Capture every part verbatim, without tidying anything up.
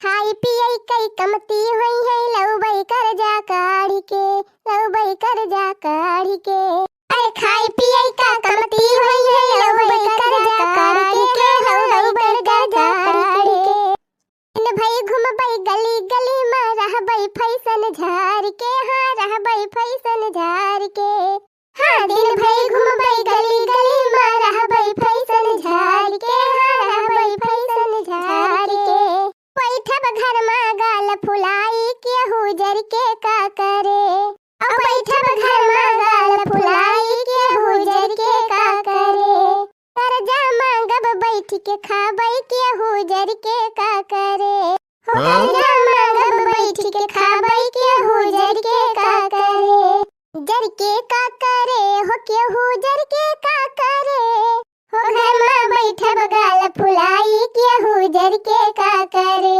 खाई पियई कई कमती होई है, लउबई कर्जा काढ़ी के, लउबई कर्जा काढ़ी के। अरे खाई पियई का कमती होई है, लउबई कर्जा काढ़ी के, लउबई कर्जा काढ़ी के। दिन भई घूमबई गली गली मा, रहबई फैशन झारी के, हाँ रहबई फैशन झारी के। हाँ दिन भई घूमबई गली गली मा, रहबई फैशन झारी के, हाँ रहबई फैशन झारी के। बैठब घर मा गाल फुलाई, केहू जर के का करे। अब बैठब घर मा गाल फुलाई, केहू जर के का करे। कर्जा मांगब बैठ के खाबई, केहू जर के का करे। हो हाँ? कर्जा मांगब बैठ के खाबई, केहू जर के का करे। जर के का करे, हो केहू जर के का करे। हो घर मा बैठब गाल फुलाई, केहू जर के का करे।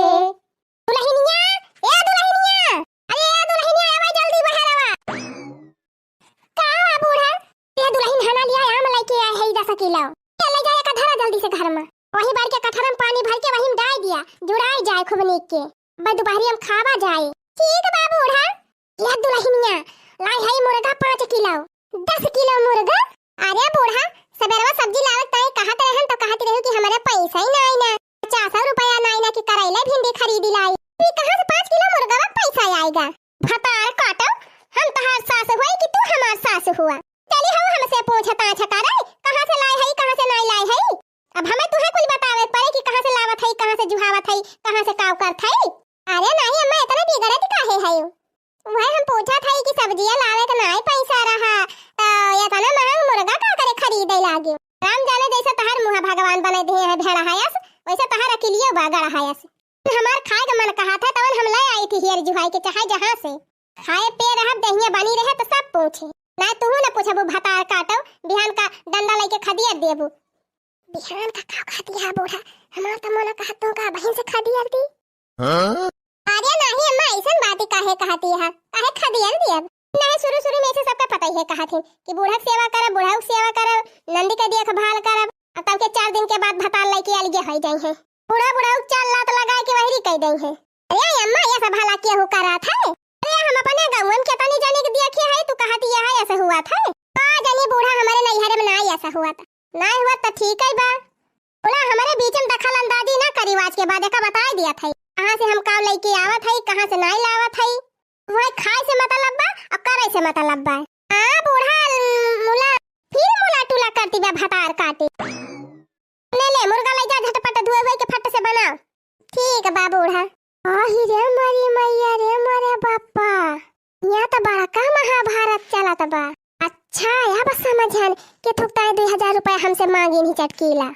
दुलहिनिया, ए दुलहिनिया, अरे ए दुलहिनिया, आवा जल्दी बहरवा। का हुआ बूढ़ा? ए दुलहिन हना लिया आम लइके आए है दस किलो। ए ले जाए का धरा जल्दी से घर मा। वही बार के कठरम पानी भर के वही में डाल दिया, जुड़ाई जाए खूब नीक के। बस दोपहरी हम खावा जाए। ठीक बा बूढ़ा। ए दुलहिनिया, लाई है मुर्गा पाँच किलो। दस किलो मुर्गा? अरे बूढ़ा, सबेरवा सब्जी लावत ताई कहत रहन तो कहत रहू कि हमरे पैसा ही नाई ना, पचास रुपया नाई ना कि करैला भिंडी खरीदी लाई। ई कहाँ से पाँच किलो मुर्गा मा पैसा आएगा? भतार काटो, हम तहार सास हुई कि तू हमार सास हुआ? चली हो हमसे पूछताछ करे, कहाँ से लाए है, कहाँ से नाई लाए है? अब हमें तुहे कुल बतावे पड़े कि कहाँ से लावत है, कहाँ से जुहावत है, कहाँ से काव करत है। अरे नाई अम्मा, इतने बिगड़त काहे है? वह हम पूछत हई कि सब्जिया लावे के नाई पैसा रहा, त एतना महंग मुर्गा का करे खरीदे लागे? राम जाने जैसे तहार मुँह भगवान बने दिए हैं भेड़ा हायस, वैसे तहार अकिलियो बा गड़ा हायस। हमार खाए के मन कहत है, तवन हम ले आई थी हियर जुहाई के, चाहे जहाँ से। खाए पे रहब, देहिया बनी रहे, त सब पूछे। नाई तुहू न पूछबू, भतार काटो, बिहान का डंडा लेके खदिया देबू। बिहान का का खदिया बूढ़ा, हमार त मन कहत तू का बहिन से खदिया दी। हाँ? अरे नाही अम्मा, ऐसन बात ही काहे कहती है? काहे खदियन दियब? नहीं, शुरू शुरू में ऐसे सबका पता ही है, कहत ही कि बूढ़ा के सेवा करब, बूढ़ा के सेवा करब, नंदी के देखभाल करब। अब तब के चार दिन के बाद भतार लइके अलगे होई जाई है। बूढ़ा बूढ़ा के चार लात लगाए के वहरी कह दई है। अरे अम्मा, ये सब भला केहू करत है? अरे हम अपने गौवन के तनी जनी के देखिए है, तू कहती है ऐसे हुआ था? का जनी बूढ़ा हमारे नैहर में ना ऐसा हुआ था। नाई हुआ त ठीक है बा। बोला, हमरे बीच में दखल अंदाजी ना करी, आज के बाद एका बताई दिया था, कहाँ से हम काव लइके आवत हई, कहाँ से नाई लावत हई। वही खाए से मतलब बा और करे से मतलब बा। हाँ बूढ़ा, मुला, फिर मुला टुला करती बा भतार काटी। ले ले मुर्गा ले जा, झटपट धोए हुए के फट से बनाओ। ठीक बा बूढ़ा। आही रे मोरी मैया रे मोरे बापा, यहाँ तो बड़का महाभारत चलत बा। अच्छा, अब समझन के थुकताए दुई हजार रुपया हमसे मांगिन ही चटकीला।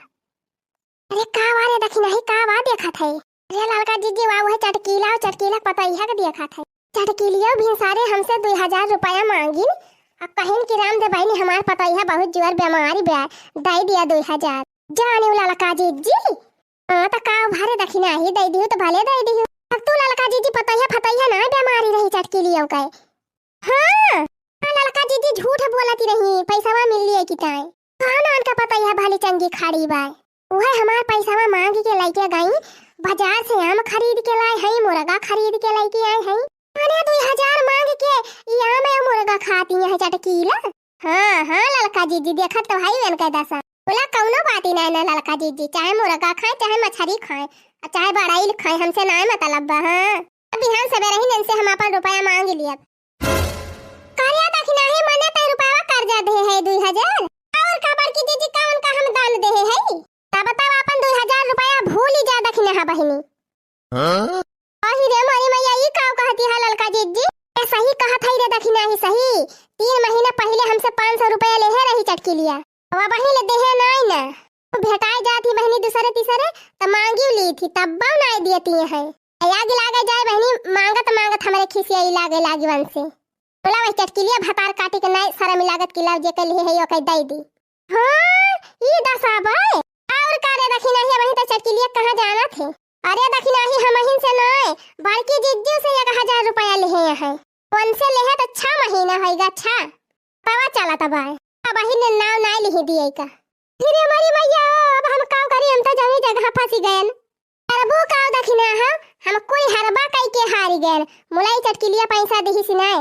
अरे का वा रे दखिनाही, का वा देखत है? अरे ललका जिज्जी वा, वह चटकीला और चटकीला पतैया के देखत है। चटकीलियो भिनसारे हमसे दुई हजार रुपया मांगिन, अब कहिन कि राम दे बहिनी हमार पतैया बहुत जोर बीमारी बा, दे दिया दुई हजार। जाने उ ललका जिज्जी, हाँ, त का भारे दखिनाही दे दिहु, त भले दे दिहु। अब तू ललका जिज्जी पतैया फतैया ना बीमारी रही चटकीलियो के। हाँ, हाँ, ललका जिज्जी झूठ बोलती रही, पैसवा मिल लिए कि ताई। कौन उनका पतैया भली चंगी खाड़ी बा? उहे हमार पैसवा मांग के लइके गई, बाजार से आम खरीद के लाए हई, मुर्गा खरीद के लइके आए हई। अरे दुई हजार मांग के ई आम ए मुर्गा खाती है चटकीला। हाँ, हाँ, ललका जिज्जी, देखत तो हई उनके दशा। बोला, कौनो बात ही नहीं ना, ललका जिज्जी, चाहे मुर्गा खाए, चाहे मछरी खाए, और चाहे बड़ाइल खाए, हमसे ना मतलब बा, हाँ। अब बिहान सबेरे ही इनसे हम अपन रुपया मांग लियब। करे दखिनाही मने तै रुपया कर्जा दे है दुई हजार, और का बड़की जिज्जी, का उनका हम दान दे है? तब तब अपन दुई हजार रुपया भूल ही जा दखिनाहा बहिनी। हाँ? अही रे मोरी मैया, ई का कहती है ललका जिज्जी? ए, सही कहत है रे दखिनाही, सही। तीन महीना पहिले हमसे पाँच सौ रुपया लेहे रही चटकीलिया। अब वही ले देहे नाई ना। भेटाए जात ही बहिनी दूसरे तीसरे, त मांगी ली थी, तब नाई देती है। आग लागे जाए बहिनी, मांगत मांगत हमरे खिसियाई लागे लागी वन से। बोला वही चटकीलिया भतार काटी के नाई शरम लागत कि लाओ जे के लिए है, ओके दे दी। हाँ, ई दशा बा। और का रे दखिनाही, वही तो चटकीलिया कहाँ जाना थे? अरे दखिनाही, हमहिन से नाय, बड़की जिज्जू से एक हजार रुपया लेहे हैं। उनसे लेहे तो छह महीना होइगा, छह। पवा चला तब आए। अब वही ने नाव नाय लिही दिए का। फिर हमारी मैया, अब हम का करी, हम तो जमी जगह फंसी गयन। करबू का दखिनाहा, हम अरे गैर, मुलाई चटकिलिया पैसा दिहिस नाय।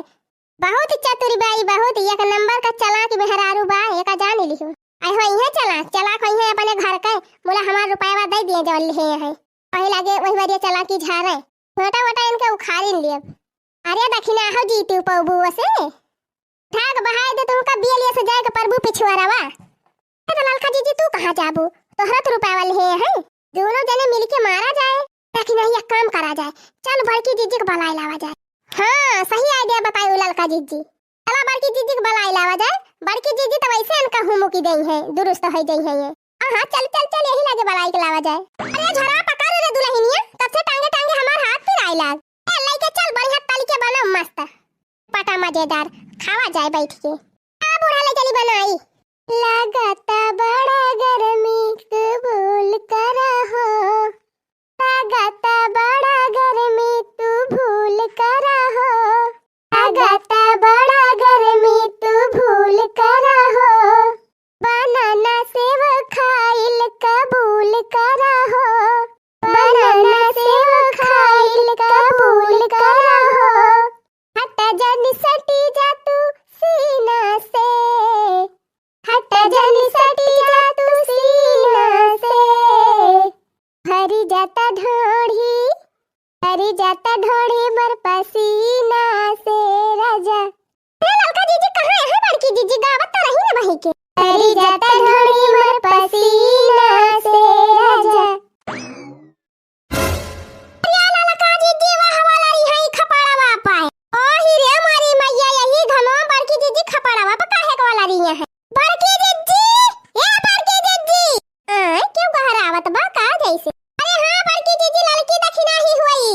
बहुत चतुर बाई, बहुत एक नंबर का चालाक मेहरारू बा, एका जान लिहू। आई होइहैं चालाक, चालाक होइहैं अपने घर के, मुला हमार रुपयवा दइ दिहे जवन लिहे हैं। वही लागे वही बरिया चालाकी झारे, छोटा मोटा इनके उखाड़िन लेब। अरे दखिना हो जीती पौबू से, ठाक बहाय दे तुमका बियलिया से जाए के प्रभु पिछुआरवा। ए तो ललका जीजी, तू कहाँ जाबू? तोहरा तो रुपया वाले हे हैं। दोनों जने मिलके मारा जाए। लेकिन नहीं, एक काम करा जाए, चल बड़की जीजी के बलाई लावा जाए। हाँ, सही idea बताई उ ललका जीजी। चला बड़की जीजी के बलाई लावा जाए। बड़की जीजी तो वैसे इनका हुमुकी देई है, दुरुस्त हो जाई है ये। हाँ, हाँ, चल, चल, चल, यही लागे बलाई के लावा जाए। अरे झरा पकड़ रे दुल्हनिया, तब से टांगे टांगे हमार हाथ पिराए लाग। ए, लेके चल, बढ़िया तल के बना मस्त। पटा मजेदार, खावा जाए बैठ के। आ बूढ़ा ले चली बनाई। लागता बड़ा गर्मी, कबूल करा हो। लागता बड़ा गर्मी, तू भूल करा हो। लागता बड़ा गर्मी, तू भूल करा हो। बनाना सेव खाइल कबूल करा हो। बनाना सेव खाइल कबूल करा हो। हट जन सटी जा तू सीना से, हट जन सटी जा तू सीना से। भरी जाता ढोढ़ी, भरी जाता ढोढ़ी मोर पसीना से राजा। अरे ललका जीजी, कहाँ है बड़की जीजी? गावत तो रही ना बही के। भरी जाता ढोढ़ी मोर पसीना से राजा। अरे ललका जीजी, वाह वाला रही है खपड़वा पाए। ओ ही रे मारी मैया, यही घमवा बड़की जीजी खपड़वा पर काहे के वाला रही है? बड़की जीजी, ए बड़की जीजी। आय, क्यों गहरावत बा का जैसे? अरे हाँ बड़की जीजी, ललकी दखिना ही हुई।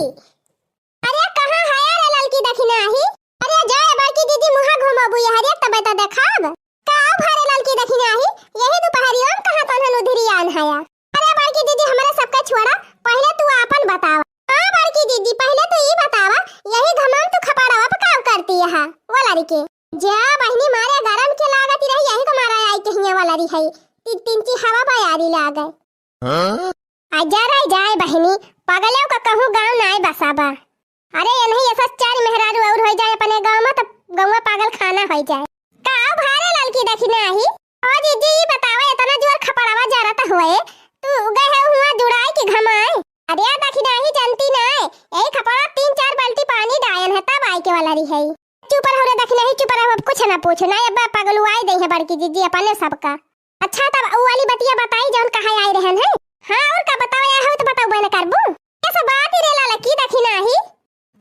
अरे कहाँ हया रे ललकी दखिना ही? अरे जाए बड़की जीजी, मुहा घुमाबू ये हरियर तबे तो देखाब। का भरे ललकी दखिना ही? यही दुपहरिया में कहाँ तनहन उधिरियान हया? अरे बड़की जीजी, हमरा सबका छोड़ा, पहिले तू आपन बतावा। हाँ बड़की जीजी, पहिले तू ई बतावा, यही घमवा में तू खपड़वा पे काम करती है, वो लड़के। जा बहिनी, मारे गरम के लागत रही, यही को मारा आई कहिए वाला रही है। ती-, तिनकी हवा बयारी लागे। हाँ? आ जा रे जाए बहिनी, पगलेव का कहूँ गाँव नाय बसा बा। अरे ये नहीं, ऐसा चार मेहरारू और हो जाए अपने गाँव में, तब गौवा पागल खाना हो जाए। का भारे ललकी दखिना ही? ओ जीजी, ई बतावा, इतना जोर खपड़वा जरत हुए, तू गए है हुआ जुड़ाई के घमाए? अरे दखिना ही, जनती ना है, यही खपड़ा तीन चार बाल्टी पानी डायन है, तब आए के वाला रही है। चुप रहो रे दखिना ही, चुप रहो, अब कुछ ना पूछो ना, अब पगलुआई दे है बड़की जीजी अपने सबका। अच्छा, तब उ वाली बतिया बताई जौन कहा आई रहन है। हाँ, और का बताओ, या हो तो बताओ बहन करबू। ये सब बात ही रे ललकी दखिना ही।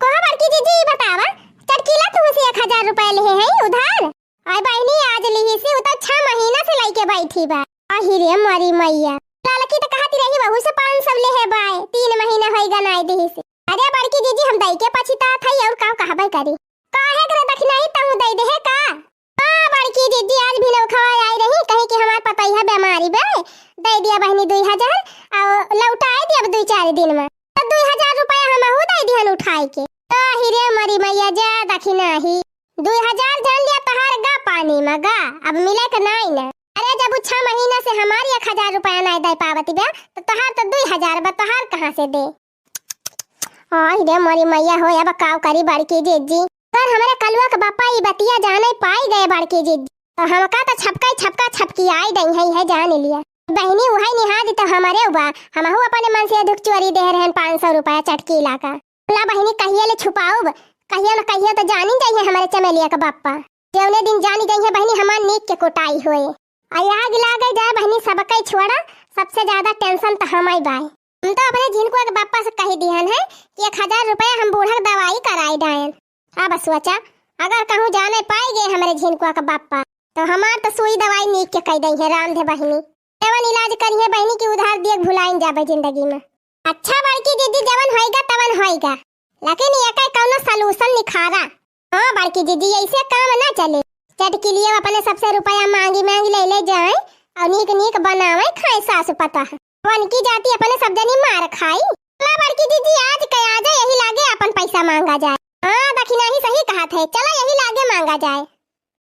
कोहा बड़की जीजी, ई बतावा, चटकीला तू से एक हजार रुपया लिहे है उधार? आय बहिनी, आज लिही से, उ तो छह महीना से लइके बैठी बा। अही रे मरी मैया, ललकी तो कहती रही बहू से पाँच सौ लिहे बाय, तीन महीना होई गनाई दिही से। अरे बड़की जीजी, हम दई के पछितात हई, और का कहबे करी? काहे करे दखिनाही तहु दई देहे का? हाँ बड़की जीजी, आज भी नौखवा आई रही, कही कि हमार पतैया बीमारी बे, दे दिया बहिनी दुई हजार, और लौटाए दिया अब दुई चार दिन में। तो दुई हजार रुपया हमहू दे दिहन उठाई के। तो ही रे मरी मैया, जा दखिनाही, दुई हजार जान लिया तहार गा पानी में गा, अब मिले के नाई ना। अरे जब उ छह महीना से हमार एक हजार रुपया नाई दे पावती बे, तो तहार तो दुई हजार बा, तहार कहाँ से दे? आई रे मोरी मैया हो, अब काव करी बड़की जीजी। अगर हमरे कलुआ के बापा ई बतिया जाने पाई गए बड़की जीजी, तो हमका तो छपका ही छपका छपकी आई दई है, है जान लिया। बहिनी उहै निहाद तो हमरे बा, हमहू अपने मन से दुख चोरी दे रहन पाँच सौ रुपया चटकीला का। ना बहिनी कहिए ले छुपाउब, कहिए न कहिए तो जानी जाइए हमरे चमेलिया के बापा। जौने दिन जानी जाइए बहिनी हमार नीक के कोटाई होए। आ आग लागे जाए बहिनी सबके छोड़ा, सबसे ज्यादा tension तो हमाई बाय। हम तो अपने झिनकुआ के बापा से कही दिहन है कि एक हजार रुपया हम बूढ़ा के दवाई कराई डायन। अब सोचा, अगर कहूँ जाने पाई गए हमरे झिनकुआ के बापा, तो हमार तो सुई दवाई नीक के कह दई है रामधे बहिनी। एवन इलाज करिहे बहिनी की उधार दिए भुलाइन जाबे जिंदगी में। अच्छा बड़की दीदी, जवन होइगा तवन होइगा, लेकिन एकर कौनो solution निखारा। हाँ बड़की दीदी, ऐसे काम ना चले। चटकिलियो अपने सबसे रुपया मांगी मांगी ले ले जाए और नीक नीक बनावे खाए सास पतोह। वन की जाति अपने सब जनी मार खाई। चला बड़की दीदी, आज के आजे यही लागे अपन पैसा मांगा जाए। हाँ दखिनाही सही कहत है, चला यही लागे मांगा जाए।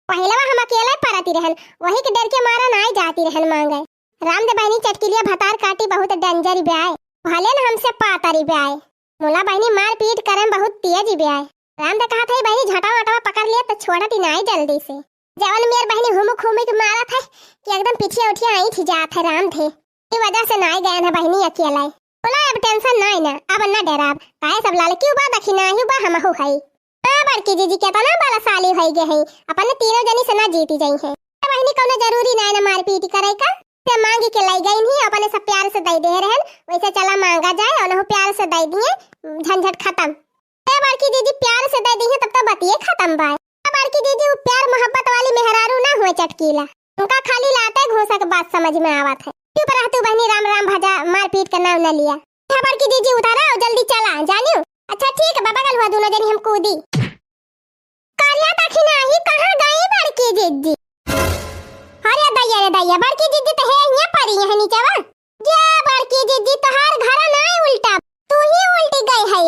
पहिलवा हम अकेले परती रहन, वही के डर के मारा नाई जाती रहन मांगे। रामदे बहिनी चटकिलिया भतार काटी बहुत danger ब्याय, भले न हमसे पातरी ब्याय। मुला बहिनी मारपीट करे में बहुत तेज बा। रामधे कहत है, बहिनी झटवा वटवा पकड़ लिया त छोड़त ही नाई जल्दी से। जवन मेर बहिनी हुमुक हुमुक मारत है कि एकदम पिठिया उठिया ऐंठ जात है रामधे। ई वजह से नाई गयन है बहिनी अकेले। बोला, अब tension नाई ना, अब ना डेराब, काहे सब ललकिउ बा, दखिनाहिउ बा, हमहू हई। हाँ बड़की जीजी, केतना बलशाली होई गए हैं, अपने तीनों जनी से ना जीती जाई हैं। तो बहिनी कौनो जरूरी नाई ना मारपीट करे का, से मांगी के लाई गई नहीं, अपने सब प्यार से दई दे रहन, वैसे चला मांगा जाए, उनहु प्यार से दई दिए, झंझट खत्म। ए बड़की जीजी प्यार से दे दी है तब तो बतिये खत्म बा। ए बड़की जीजी, वो प्यार मोहब्बत वाली मेहरारू ना हुए चटकीला, उनका खाली लाते घूसा के बात समझ में आवत है। चुप रह तू बहिनी, राम राम भजा, मारपीट का नाम न लिया। ए बड़की जीजी उतारा और जल्दी चला जानियो। अच्छा ठीक बा, बगल हुआ दोनों जनी हम कूदी। करिया दखिनाही कहाँ गई बड़की जीजी? अरे दैया रे दैया, बड़की जीजी तो है यहाँ परी है नीचे बा। जा बड़की जीजी, तोहार घर ना उल्टा, तू ही उल्टी गई है।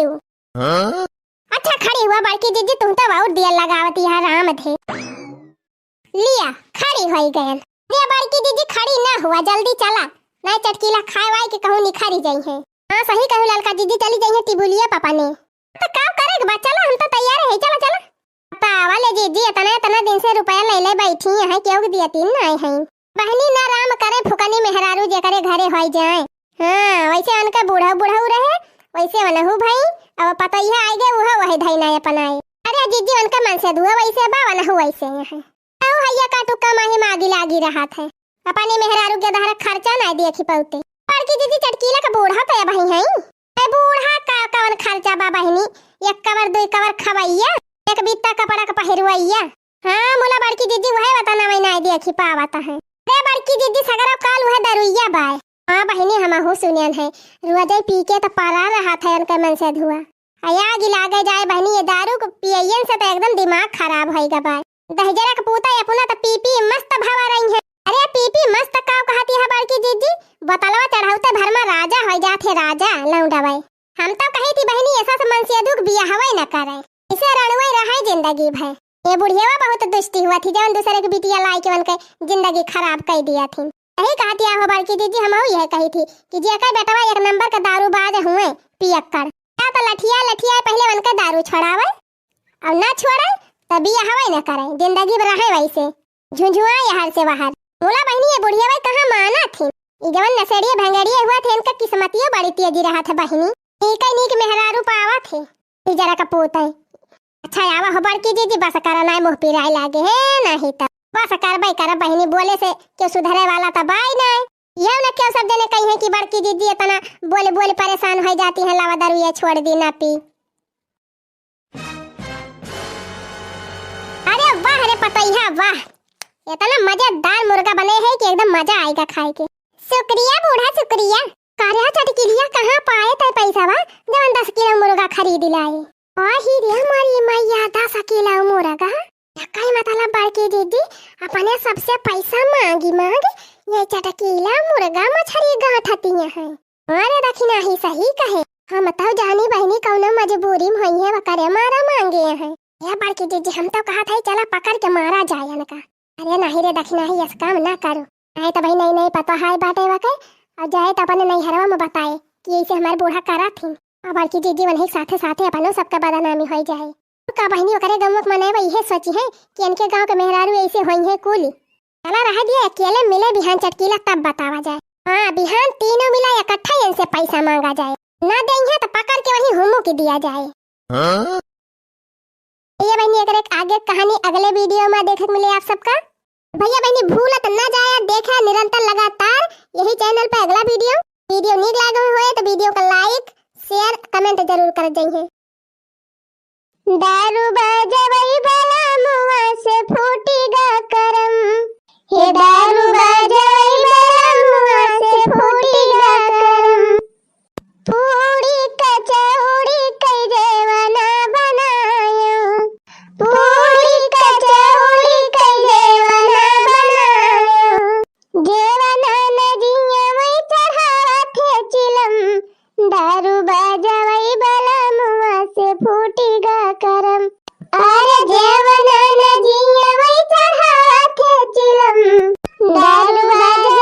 हाँ? अच्छा खड़ी हुआ बड़की जीजी, तू तो बहुत देर लगावती है रामधे। लिया, खड़ी होई गयन। लिया बड़की जीजी, खड़ी ना हुआ, जल्दी चला, नहीं चटकीला खाए वाए के कहूँ निखरी जाई है। हाँ सही कहू ललका जीजी, चली जाई है टिबुलिया पापा ने। तो का करे के बा, चला हम तो तैयार है, चला चला। बतावा ले जीजी, इतना इतना दिन से रुपया ले ले बैठी हैं, केहू के दिया तीन ना आए हैं। बहिनी ना राम करे फुकनी मेहरारू जेकरे घरे होई जाए। हाँ, वैसे उनका बूढ़ा बूढ़ा रहे, वैसे वनहु भई, अब पतैया आइ गए, उहो वही धई ना अपनाए। अरे जीजी, उनका मनसेधुआ वैसे बा, वनहु वैसे हैं। अहो हैया का टुक्का माही मागी लागी रहत है, अपने मेहरारू के दहर खर्चा ना देखी पौते। बड़की जीजी चटकीला का बूढ़ा तो अबही हैं। ए बूढ़ा का कवन खर्चा बा बहिनी, एक कवर दुई कवर खवैया, एक बित्ता कपड़ा का पहिरवैया। हाँ, मुला बड़की जीजी वह वतनवा नाई देखी पावत है। रे बड़की जीजी, सगरो काल वह दरुइया बाय। हाँ बहिनी, हमहू सुनियन है, रोजै पी के त परा रहत है उनके मनसेधुआ। आ आगी लागे जाए बहिनी, ये दारू के पियैयन से त एकदम दिमाग खराब होई गा बाय। दहिजरा के पूता ये अपना त पी पी मस्त भवा रही है। अरे पी पी मस्त का कहती है बड़की जीजी, बोतलवा चढ़ाउते भर में राजा होई जात है, राजा लौंडवै। हम तो कही थी बहिनी, ऐसा से मनसेधु के बियाहवै न करे, इसे रणवै रहे जिंदगी भर। ये बुढ़ियावा बहुत दुष्टी हुआ थी, जवन दूसरे के बिटिया लाई के उनके जिंदगी खराब कर दिया थी। यही कहती हो बड़की जीजी, हमहू यह कही थी कि जेकर बेटवा एक नंबर का दारूबाज हुए, पियक्कड़, या तो लठिया लठिया पहले उनके दारू छोड़ावे, और ना छोड़े तो बियाहवै न करे, जिंदगी भर रहे वैसे झुंझुआ यहर से वहर। मुला बहिनी, ये बुढ़ियावा कहाँ माना थी, ई जवन नशेड़िए भंगेड़िए हुआ थे, इनका किस्मतियो बड़ी तेजी रहत है बहिनी, नीक नीक मेहरारू पावत है। ई जरा का पूत है। अच्छा आवा हो बड़की जीजी, बस करा नाई, मुँह पिराए लागे है, नहीं त बस करबै करब बहिनी, बोले से क्यों सुधरे वाला त बाई नाई। यह न क्यों सब जने कही है कि बड़की जीजी इतना बोले बोले परेशान हो जाती है, लावा दरुइया छोड़ दी ना पी। अरे वाह रे पतैया वाह, इतना मजेदार मुर्गा बने है कि एकदम मजा आएगा खाए के। शुक्रिया बूढ़ा शुक्रिया। का रे चटकिलिया, कहाँ पाए तै पैसा बा जवन दस किलो मुर्गा खरीद लाए? आही रे हमारी मैया, दस किलो मुर्गा। यक्कै मतलब बड़की जीजी अपने सबसे पैसा मांगी मांगी ये चटकीला मुर्गा मछरी गांठती हैं। अरे दखिनाही सही कहे, हम तउ जानी बहिनी कौनो मजबूरी में होई है, वकरे मारा मांगे हैं। ए बड़की जीजी, हम तउ कहत है चला पकड़ के मारा जाए इनका। अरे नहीं रे दखिनाही, ऐसा काम ना करो, नहीं तो भाई नई नई पता है बाटे वके, और जाए तो अपने नैहरवा में बताए कि ऐसे हमारे बूढ़ा करा थी। अब बड़की जीजी वनही साथे साथे अपनो सबके बदनामी होई जाए। का बहिनी ओकरे गमक मनाए बा, इहे सोची है कि इनके गांव के मेहरारू ऐसे होई है कुली। चला रह दिया, अकेले मिले बिहान चटकीला तब बतावा जाए। हाँ, बिहान तीनों मिला इकट्ठा इनसे पैसा मांगा जाए, ना देइहे तो पकड़ के वहीं हुमुकी दिया जाए। हाँ? ये बहिनी, एकरे आगे कहानी अगले video में देखे के मिले आप सबका। भैया बहिनी भूलत ना जाया, देखा निरंतर लगातार यही channel पे अगला video। Video नीक लागे होए तो video का like, share, comment जरूर कर जाइए। दारू बजवई वाला मुआ से फूटी गा करम, हे दारू बजवई वाला मुआ से फूटी गा करम। पूड़ी कचौड़ी कई जेवना बनायो, पूड़ी कचौड़ी कई जेवना बनायो। जेवना नदिया में चढ़ावा थे चिलम, दारू बजवई वाला मुआ से फूटी गा करम। अरे जेवना नदिया में चढ़ावा थे चिलम, दारू बजवई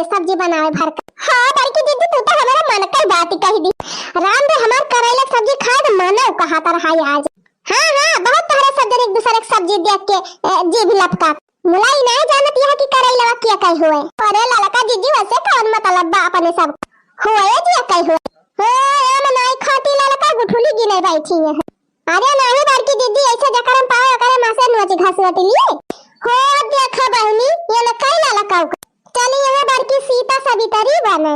सब्जी बनावे भर का। हाँ बड़की दीदी, तू तो हमारे मन के बात ही कह दी। राम दे, हमार करैला के सब्जी खाए तो मनो कहा तर हाय आज। हाँ हाँ, बहुत तोहरे सब जने एक दूसरे के सब्जी देख के ए, जीभ लपका। मुलाई नहीं जानत यह कि करैला के कई हुए। अरे ललका जीजी, वैसे कौन मतलब बा अपने सब हुए जी कई हुए। हो ए मनाई खाती ललका गुठुली गिने बैठी है। अरे नहीं बड़की दीदी, ऐसे जकरम पावे ओकरे माँ से नोच घसोट लिए। हो देखा बहनी, ये न कई ललका उका। चली यहाँ बड़की सीता सवितरी बने।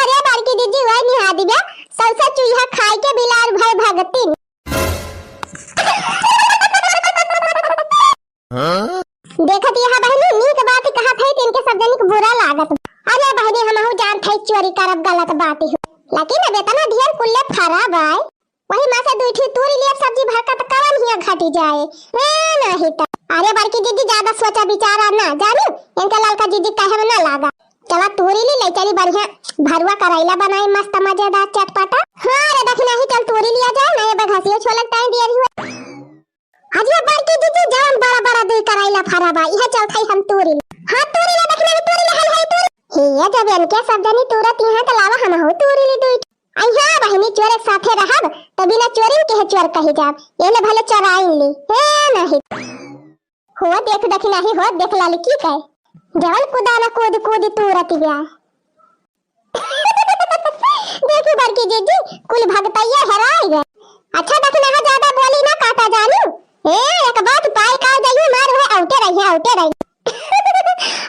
अरे बड़की दीदी, वही निहा दिबे, सौसे चूल्हा खाए के बिलार भय भगती। देखत यहाँ बहनी, नीक बात कहत है, तिनके सब जनिक बुरा लागत। अरे बहनी, हमहू जानत है चोरी करब गलत बात ही, लेकिन अब इतना ढेर कुल्ले फरा बाय, वही में से दुई ठी तूरी लिए सब्जी भर का त कवन हिया घटी जाए। ए, नहीं त। अरे बड़की दीदी, ज्यादा सोचा विचारा ना, जानी, इनका ललका जीजी कहे में ना लागा। चला तूरी ली ले चली, बढ़िया भरुआ करैला बनाई, मस्त मजेदार चटपटा। हाँ रे दखिनाही, चल तूरी लिया जाए ना, ये बघसियो छोलक टाइम दिया रही हुआ। अजिया बड़की दीदी, जवन बड़ा बड़ा दुई करैला फरा बा, इहे चौथाई हम तूरी ली। हाँ तूरी ले दखिनाही, तूरी ले, हाय हाय तूरी। हे, ये जब इनके सब जनी तूरत यहाँ त लावा हमहू तूरी ली दुई। अइहा बहिनी, चोर एक साथे रहब, त बिना चोरिन के चोर कही जाब। ये ले भले चोराइन ली। हे नहीं। हो देख दखिनाही, हो देख ललकी के। जवन कुदाना कूद कूद तूरत गया। देखी बड़की जीजी, कुल भगतैया हेराई गए। अच्छा दखिनाहा, ज्यादा बोली ना काटा जानू। ए, एक बात पाई का जाइए, मार हुए औटे रही, औटे रही।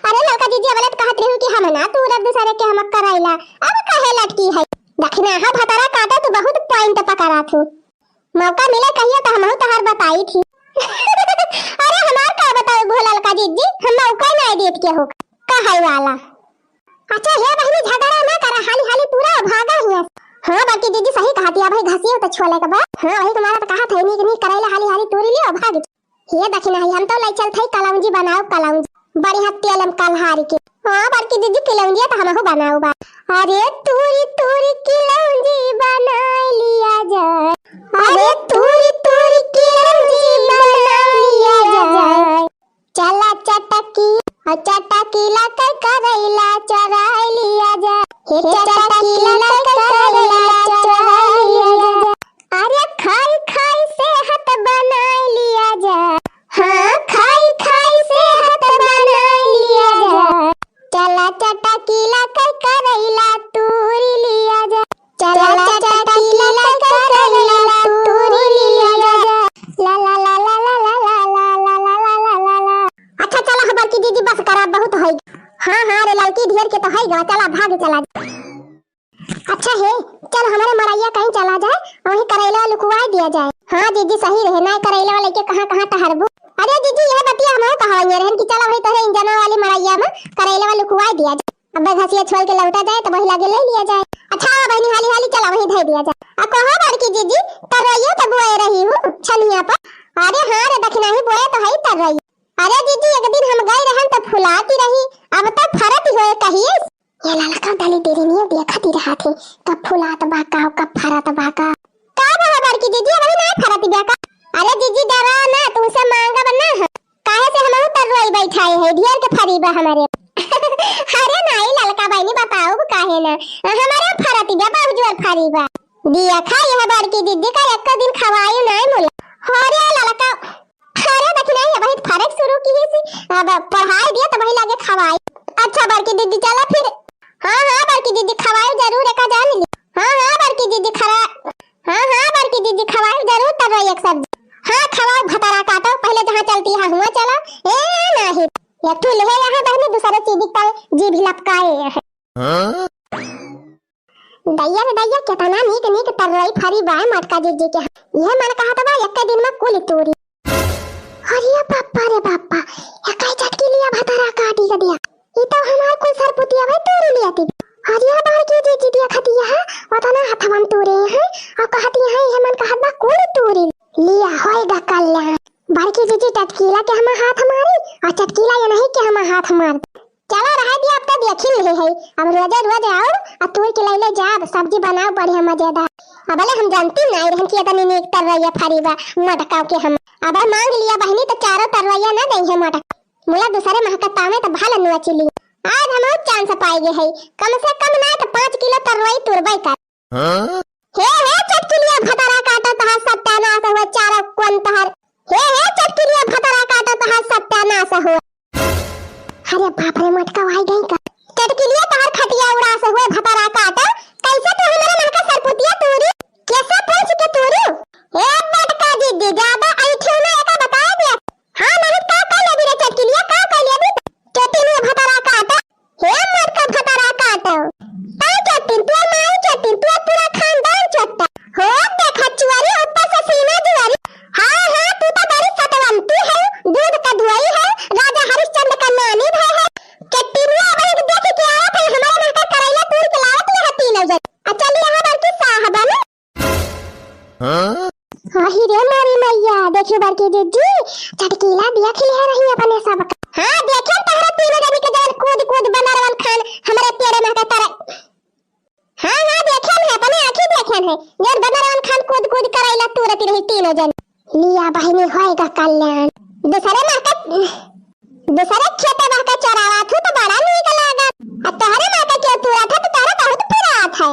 अरे ललका जीजी, अबले त कहत रही कि हम ना तूरब दूसरे के हम करैला। अब कहे लटकी है। दखिनाहा भतरा काटा, तू बहुत point पकड़ा थू। मौका मिले कहियो त हमहू तोहार बताई थी। अरे हमार का बताऊ भो ललका जीजी, हम मौका नहीं देत के हो। कहै वाला। अच्छा हे बहिनी, झगड़ा ना करा, हाली हाली तूरा भागा हिया। हाँ बड़की जीजी सही कहती है भाई, घसियो तो छोले के बाद। हाँ वही तुम्हारा तो कहा था, नीक नीक करैला हाली हाली तूरी लियो, भाग। हे दखिनाही, हम तो ले चल थे कलौंजी बनाओ, कलौंजी बढ़िया तेल में कलहारी के। हाँ बड़की जीजी, कलौंजिया तो हमहू बनाओ बा। अरे तूरी तूरी कलौंजी बनाई लिया जाए। अरे तूरी तूरी कलौंजी बनाई लिया जाए। चला चटकी, ओ चटकीला के करैला चोराई लिया जा। हे चटकीला के करैला चोराई लिया जा। अरे खाई खाई सेहत बनाई लिया जा। हाँ खाई खाई सेहत बनाई लिया जा। चला चटकीला के करैला तूरी लिया जा। चला चटकीला के करैला तूरी लिया जा। ला ला ला ला। अच्छा चला हो बड़की दीदी, बस करा, बहुत होई। हाँ हाँ रे ललकी, ढेर के तो होई गा, चला भाग चला। अच्छा हे, चल हमारे मड़ैया कहीं चला जाए, वहीं करैला लुकवाई दिया जाए। हाँ दीदी सही रहे, ना करैला लेके कहाँ कहाँ टहरबू। अरे दीदी यह बतिया हमहू कहवाइए रहन कि चला वही तोहरे इंजनवा वाली मड़ैया में करैला लुकवाई दिया जाए। अबे घसिया छोल के लौटा जाए तो वही लागे ले लिया जाए। अच्छा बहनी, हाली हाली चला वही धर दिया जाए। आ कहो बड़की जीजी, तरैयो तो बोए रही हूँ छनिया पर। अरे हाँ रे दखिनाही, बोए तो है तरैयो। अरे जीजी एक दिन हम गए रहन तो फुलाती रही, अब तो फरत ही होए कहिए। ये ललका डाली तेरी नियो देखती रहा थे, कब फुलात बा का, कब फरत बा का। का बा बड़की जीजी, अबही ना फरत बा का? अरे जीजी डरा ना, तुमसे मांगब ना हम। काहे से हमहू तर्रोई बैठाए है, ढेर के फरी बा हमारे। अरे नाई ललका बहिनी बताओ काहे ना, हमारे फरती बा, बहुत जोर फरी बा। दिया खा यह बड़की दीदी का एको दिन खवाई नाई मुला। अरे ललका, अरे देखी नाई अबही फरक शुरू की ही सी, अब पढ़ाई दिया तबही लागे खवाई। अच्छा बड़की दीदी चला फिर। हाँ हाँ बड़की दीदी खवाई जरूर, एका जान ली। हाँ हाँ बड़की दीदी खरा हाँ हाँ बड़की दीदी खवाई जरूर तर्रोई एक सब्जी। हाँ खवाओ भतरा काटो, पहले जहाँ चलती है हुआ चला। ए नाही, एक ठू लेहे यहाँ बहनी, दूसरे चीज का जीभ लपकाए यहाँ। हाँ? दैया रे दैया, कितना नीक नीक तर्रोई फरी बाय मटका जीजी के। यह मन कहत बा एक दिन में कुल तूरी। अरे बापा रे बापा, एकाई झटकी लिया भतारा काटी के दिया। ई तो हमार कुल सरपुतिया भाई तूरी लिया ती। अरे बड़की जीजी दिया खतिया है, ओतना हथवन तूरे हैं, और कहती है ये मन कहत बा कुल तूरी। लिया होएगा कल्याण। बड़की जीजी टटकीला के हमा हाथ मारी, और चटकीला ये नहीं के हमा हाथ मार। चला रहा दिया, अब तो देखी ले है, अब रोजे रोज आओ, और तूर के लैले जाब, सब्जी बनाओ बढ़िया मजेदार। अबले हम जानती नहीं रहन कि इतनी नीक तरवैया फरी बा, मटकाओ के हम। अब मांग लिया बहनी तो चारों तरवैया ना दे है मटका। मुला दूसरे महकत्ता में तो भला नोचि ली। आज हम चांस पाए गए है, कम से कम ना तो पाँच किलो तरोई तुरबई कर। हाँ? हे, हे, चटकिलिया भतरा काटा तहार सत्यानाश हुआ, चारा कौन तहार। हे, हे, चटकिलिया भतरा काटा तहार सत्यानाश हुआ। अरे बाप रे, मटका आई गई का? चटकिलिया तहार खटिया उड़ास हुए भतरा काटा, कैसे तू हमारे मन का सरपुतिया तूरी? कैसे पूछ के तूरी? ए मटका दीदी, ज्यादा ऐठियो ना, एका बता दे। हाँ, नहीं का कर लेबी रे चटकिलिया, का कर लेबी? चटिनिया भतरा काटा। हे मटका भतरा काटा। तै चटिन, तोर माई चटिन, तोर पूरा खानदान चट्टा। हो देखा चुआरी ऊपर से सीना जुआरी। हाँ, हाँ, तू तो बड़ी सतवंती है, दूध का धुआई है, राजा हरिश्चंद्र का नानी भय है। चटिनिया वही देख के आया था, हमारे महका करैला तूर के लावत यहाँ तीनों जन। आ चल यहाँ बड़की साहबा ना। हाँ? आही रे मोरी मैया, देखियो बड़की दीदी, चटकीला देख लिया रही अपने सब का। हाँ, देखे तहरा तीनों जनी के जवन कूद कूद बनरवन खान हमरे पेड़े में के तरह। हाँ, हाँ, देखे है, अपने आँखी देखे है, जवन बनरवन खान कूद कूद करैला तूरत रही तीनों जन। लिया बहिनी होएगा कल्याण। दूसरे महका, दूसरे खेते महका चरावा थू तो बड़ा नीक लागत। आ तोहरे महका क्यों तूरत है तो तोहरा बहुत पिरात है।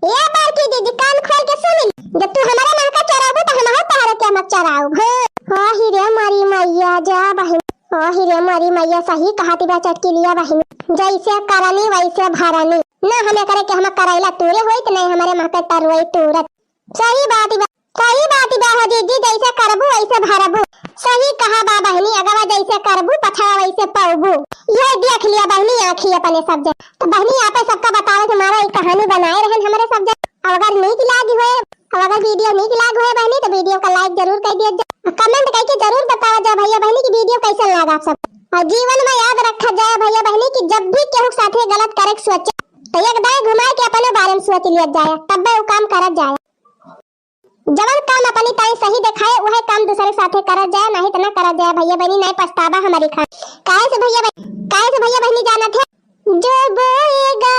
ए बड़की दीदी, कान खोल के सुन ले, जब तू हमारे महका चराबू तो हमहू तोहरे के महका चराउब। हाँ। आही रे मोरी मैया, जा बहिन। आही रे मोरी मैया, सही कहती बा चटकीलिया बहिन। जैसे करनी वैसे भरनी। ना हमें करे के हम करैला तूरे होइत, नहीं हमारे महका तरुई तूरत। सही बात बा, सही बात बा हो जीजी, जैसे करबू वैसे भरबू। सही कहा बा बहिनी, अगवा जैसे करबू पछवा वैसे पौबू। ये देख लिया बहिनी आँखी अपने सब जन। तो बहिनी आपे सबका बतावे के मारा ई कहानी बनाए रहन हमरे सब जन। अब अगर नीक लागी होए, अब अगर video नीक लाग होए बहिनी तो video का like जरूर कर दिया जा, comment करके जरूर बतावा जा भैया बहिनी कि video कैसन लागा आप सब। और जीवन में याद रखा जाए भैया बहिनी कि जब भी केहू के साथे गलत करे के सोचे तो एक दाएं घुमाए के अपने बारे में सोच लिया जाए, तब्बे वो काम करत जाए। जवन काम अपनी ताई सही देखाए, उहे काम दूसरे साथे करत जाए, नहीं तो ना करत जाए भैया बहिनी, नहीं पछतावा हमारी खान। काहे से भैया बहिनी, काहे से भैया बहिनी जानत है, जो बोएगा